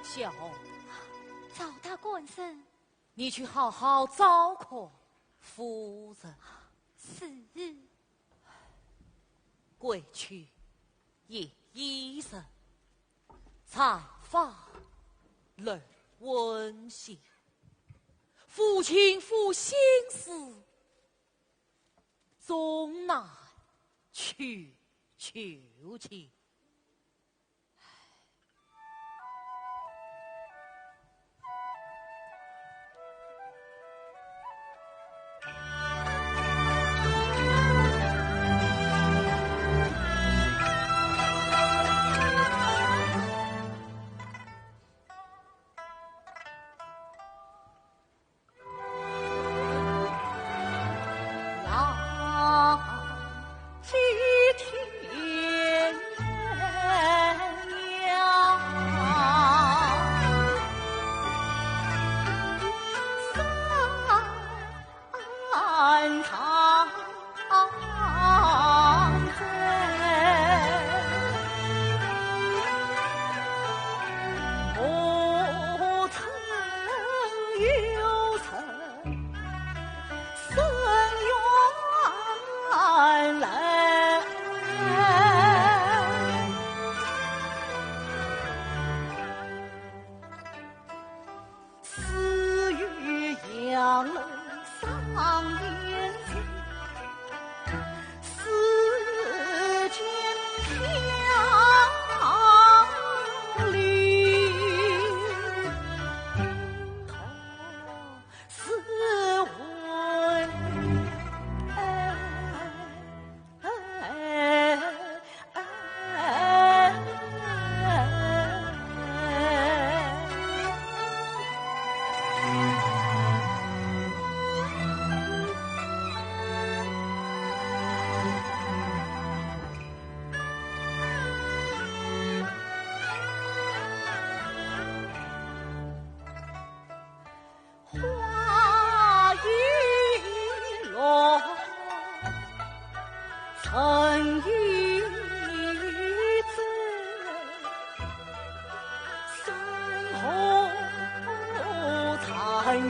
小红。赵大官人。你去好好照看夫人。是。归去也已深，柴房漏蚊香，夫亲夫心事，总难去求情。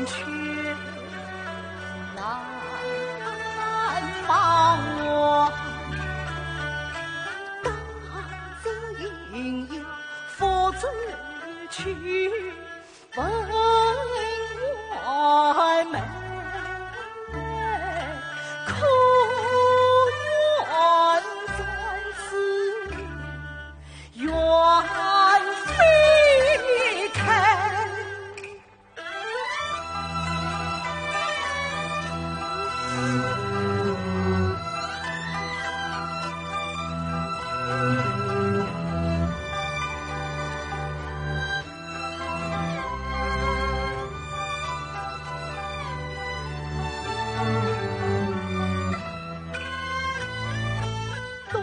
去难忘我，当初应有福州去问我们，可愿转此远飞开。 东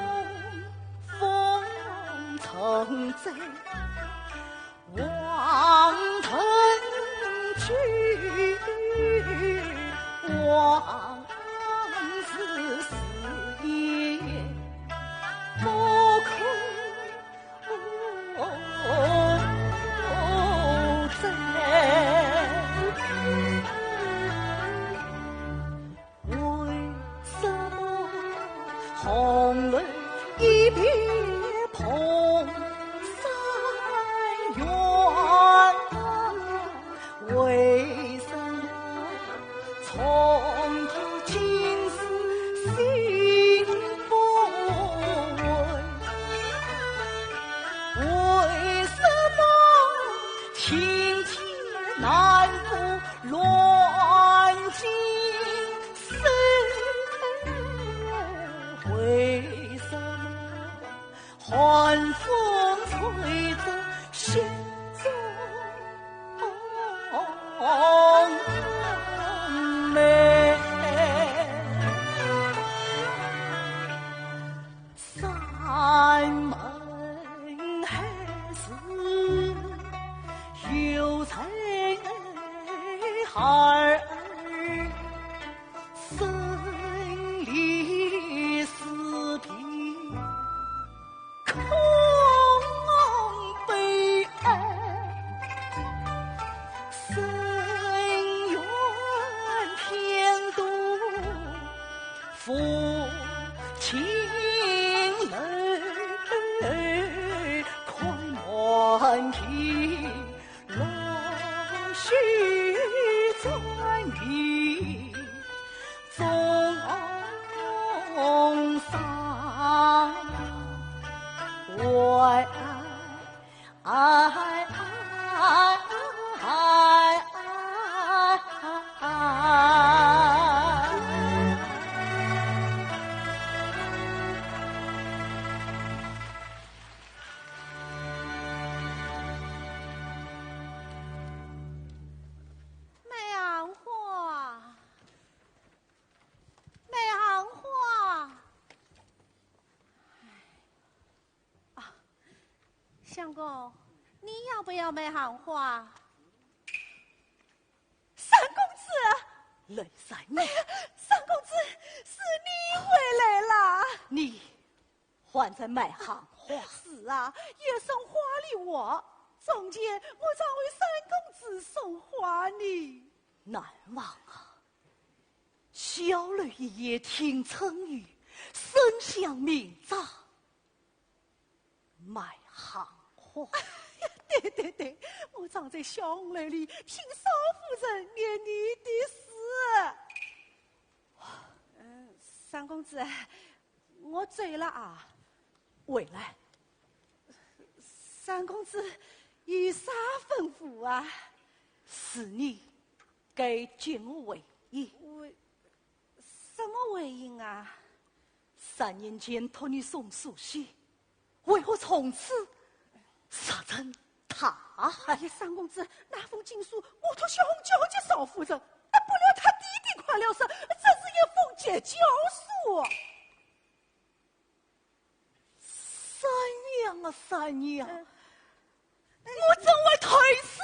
风成醉 望春去，往事似烟不可追。 为什么红楼一别碰三元？为什么重读今时心不稳？为什么情节难过 乱尽神，为什么寒风吹着心中梅？ 山盟海誓，犹在耳边，生离死别空悲哀。 深院天都抚琴楼，看满地落须簪，意中伤怀。 哎，哎，哎，哎，哎。梅杏花，梅杏花。 啊，相公，你要不要梅杏花？三公子！雷三娘。哎呀，三公子，是你回来啦！你还在卖杏花？是啊，夜深花里胡哨，从前我常为三公子送花呢。难忘啊， 小楼一夜听春雨，深巷明朝卖杏花。对对对，我常在小红楼里听少夫人念你的诗。嗯，三公子，我走了啊。回来。三公子，有啥吩咐啊？是你 该给我回应。回，什么回应啊？三年前托你送书信，为何从此石沉大海？哎呀，三公子，那封情书我托小红交给少夫人，哎，不料她爹爹快了身，这是一封急救书。 三娘啊，三娘，嗯。我怎会推辞？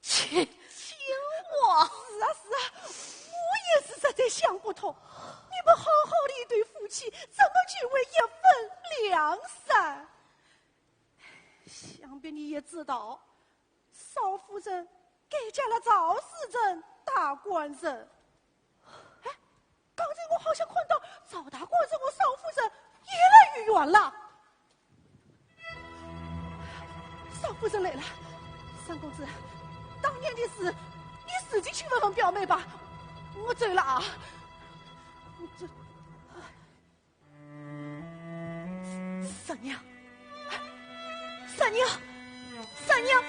请，请我。是啊，是啊，我也是实在想不通，你们好好的一对夫妻，怎么就会一分两散？想必你也知道， 少夫人改嫁了赵世成大官人。哎，刚才我好像看到赵大官人和少夫人越来越远了。少夫人来了，三公子，当年的事，你自己去问问表妹吧。我走了啊。这，三娘，三娘，三娘。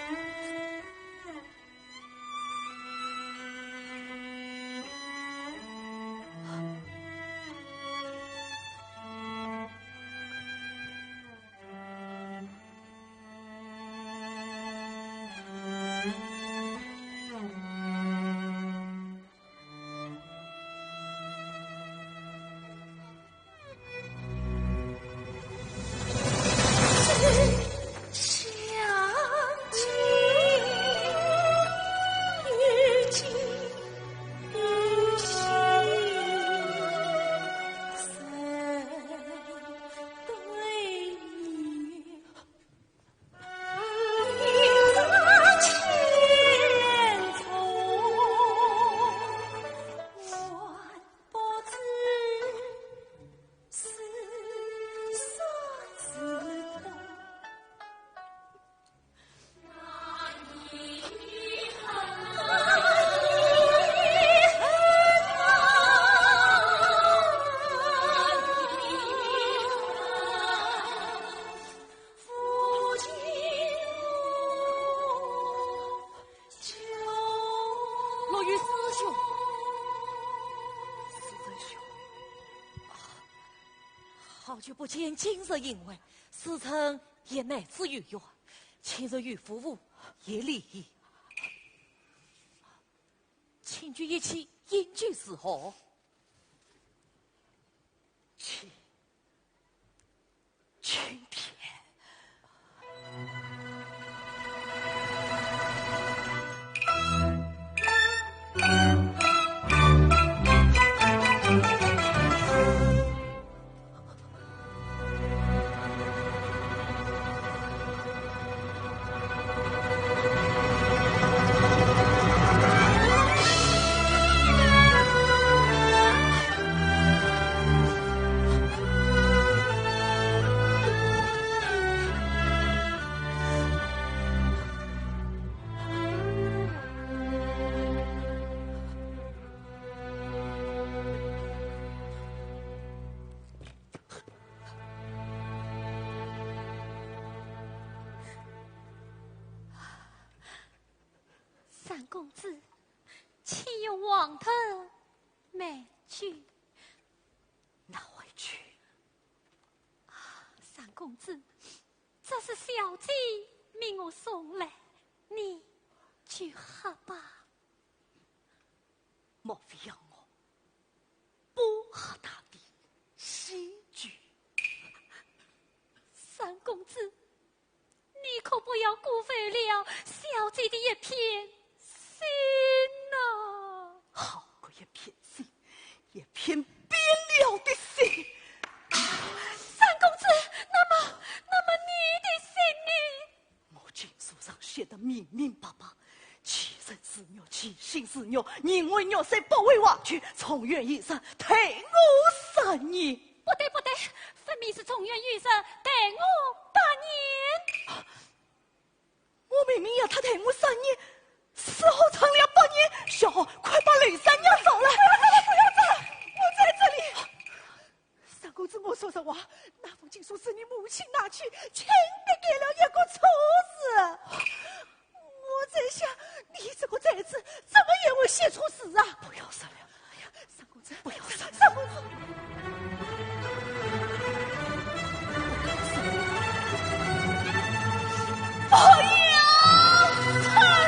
陆羽师兄，师兄，啊，好久不见，今日幸会，师承也来之有缘，请入于府屋，也礼矣。请居一席，饮酒如何？请。 青天。三公子，请用黄藤美酒。拿回去。啊，三公子，这是小姐命我送来，你就喝吧。莫非要我不喝她的喜酒？三公子， 你可不要辜负了小姐的一片心呐。好个一片心，一片变了的心。三公子，那么，那么你的心呢？我经书上写得明明白白，其人是玉，其心是玉，宁为玉碎，不为黄泉，重圆一生，待我三年。 不对，不对，分明是重圆一生，待我八年。我明明要他待我三年，如何成了八年？小红，快把雷三娘找来。不要找，不要找，我在这里。三公子，我说实话，那封情书是你母亲拿去，轻的改了一个错字。 我在想，你这个才子怎么也会写错字啊？不要说了。哎呀，三公子，不要说了。三公子，不要说了。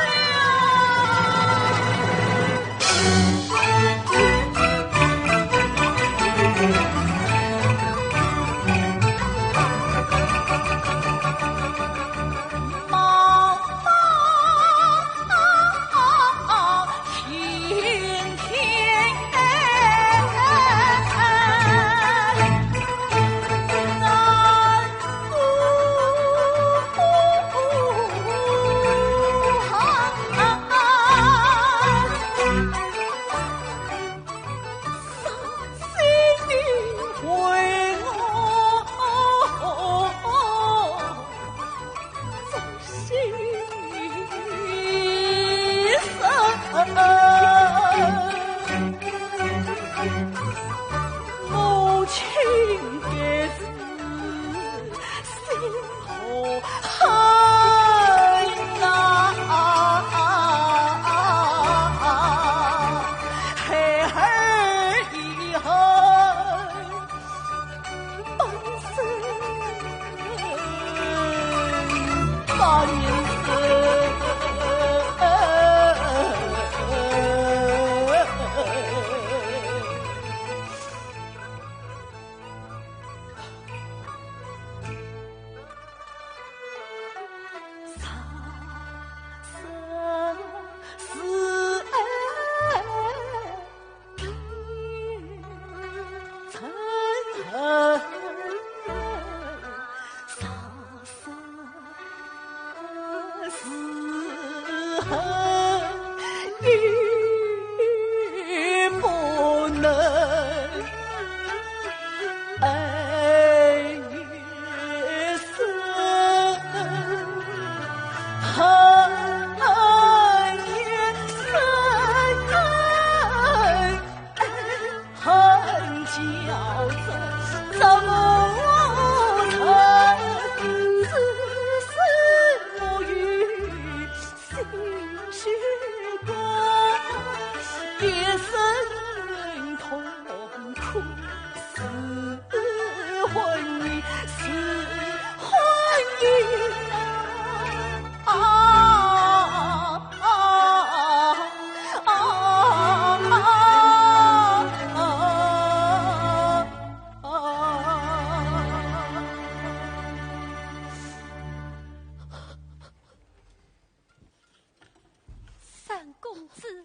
三公子，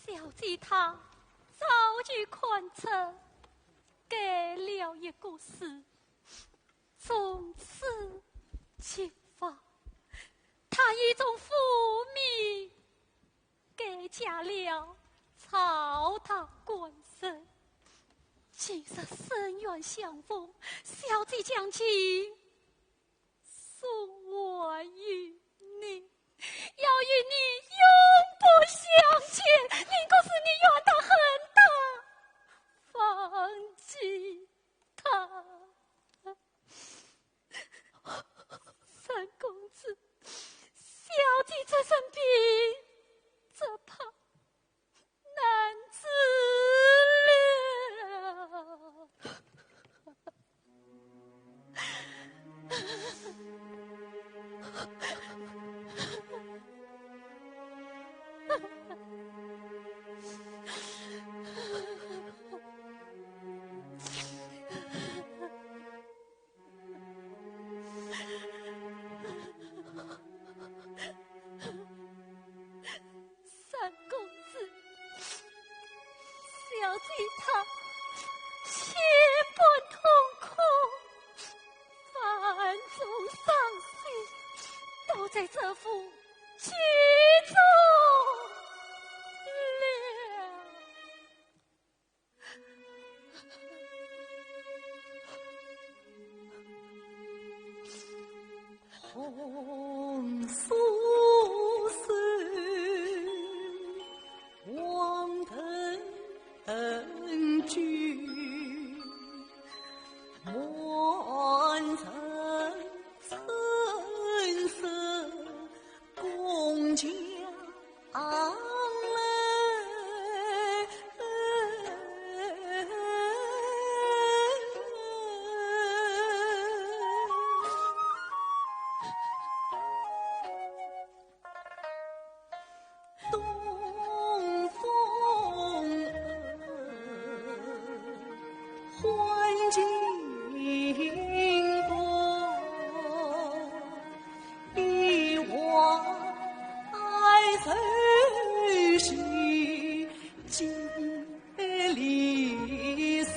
小姐她早就看出改了一个字，从此结发，她已从父母改嫁了曹大官人。今日生缘相逢，小姐将情 送还于你，要与你永不相见，宁可是你怨他恨他，忘记他。三公子，小姐这身病，只怕 难治了。三公子，小姐她千般痛苦，万种伤心，都在这幅剧中了。 红酥酥，黄灯酒，满城春色，共将 东风换尽波，一往愁绪尽离索。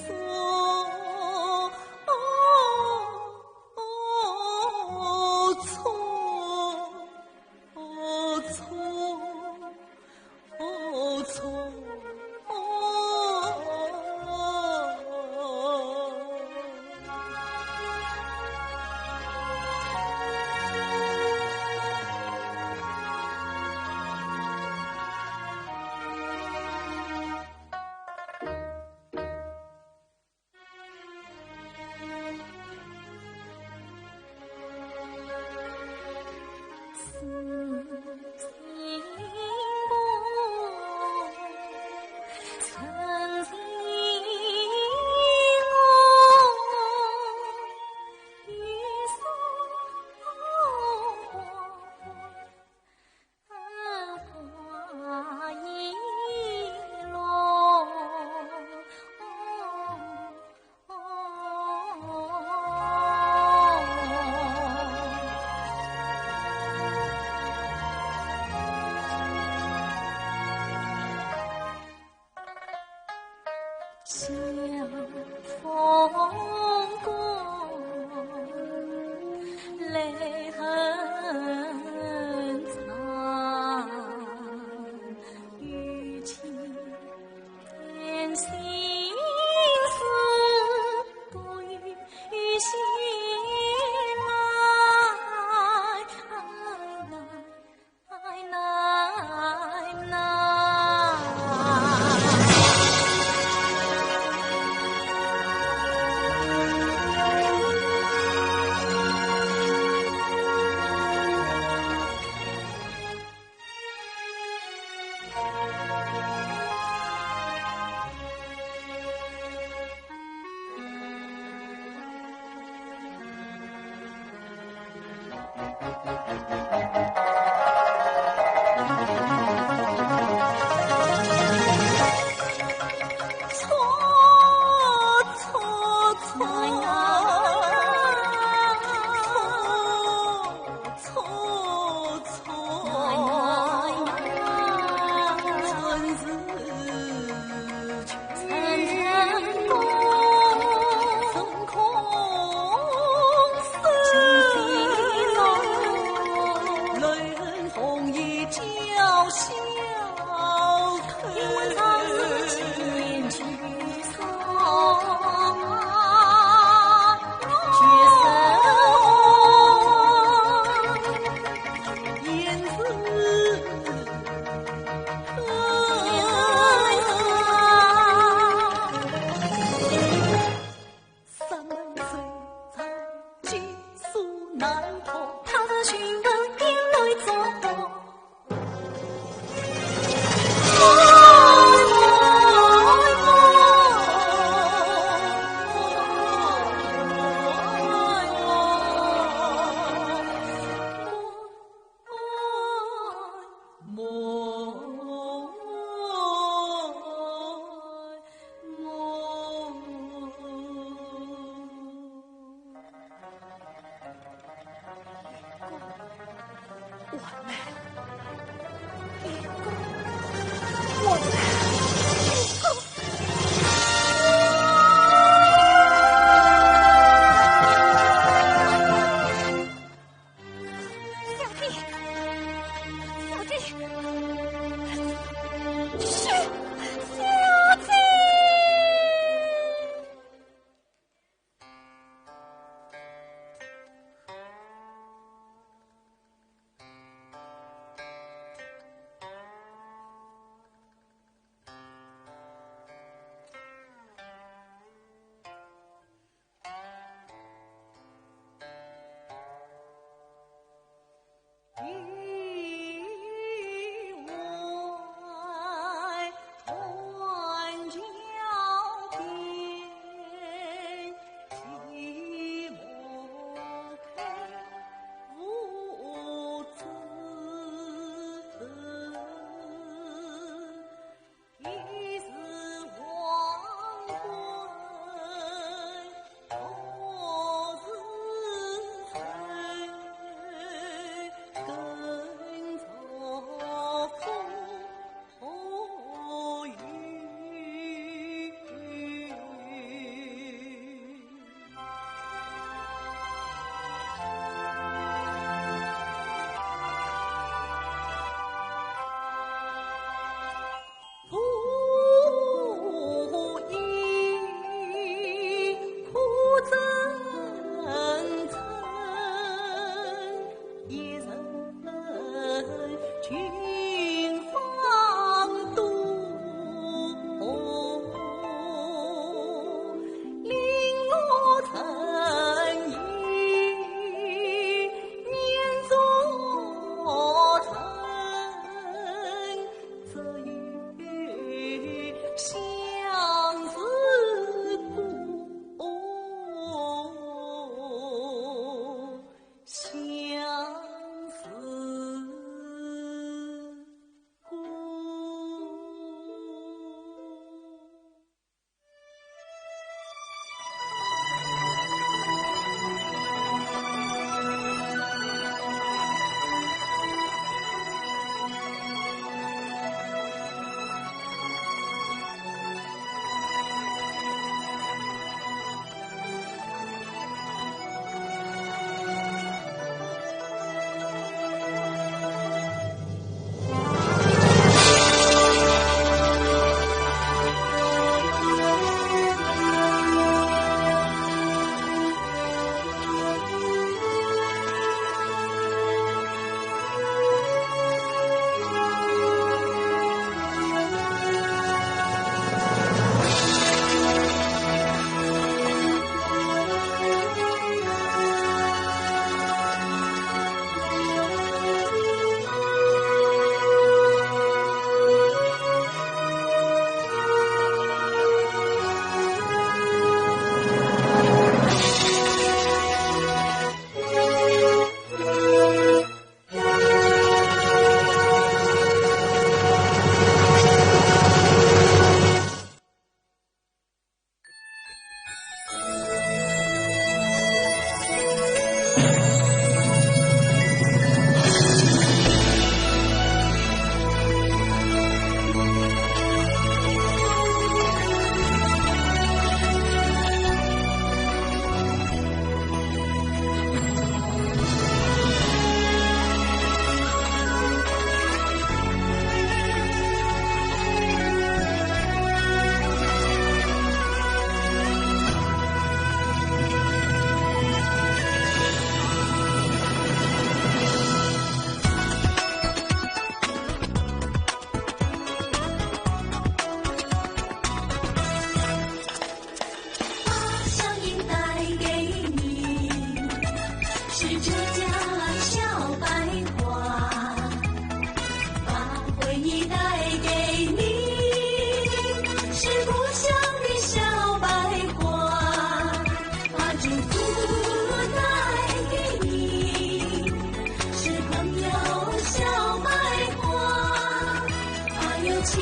把声音带给你，是浙江小百花。把回忆带给你，是故乡的小百花。把祝福带给你，是朋友小百花。把友情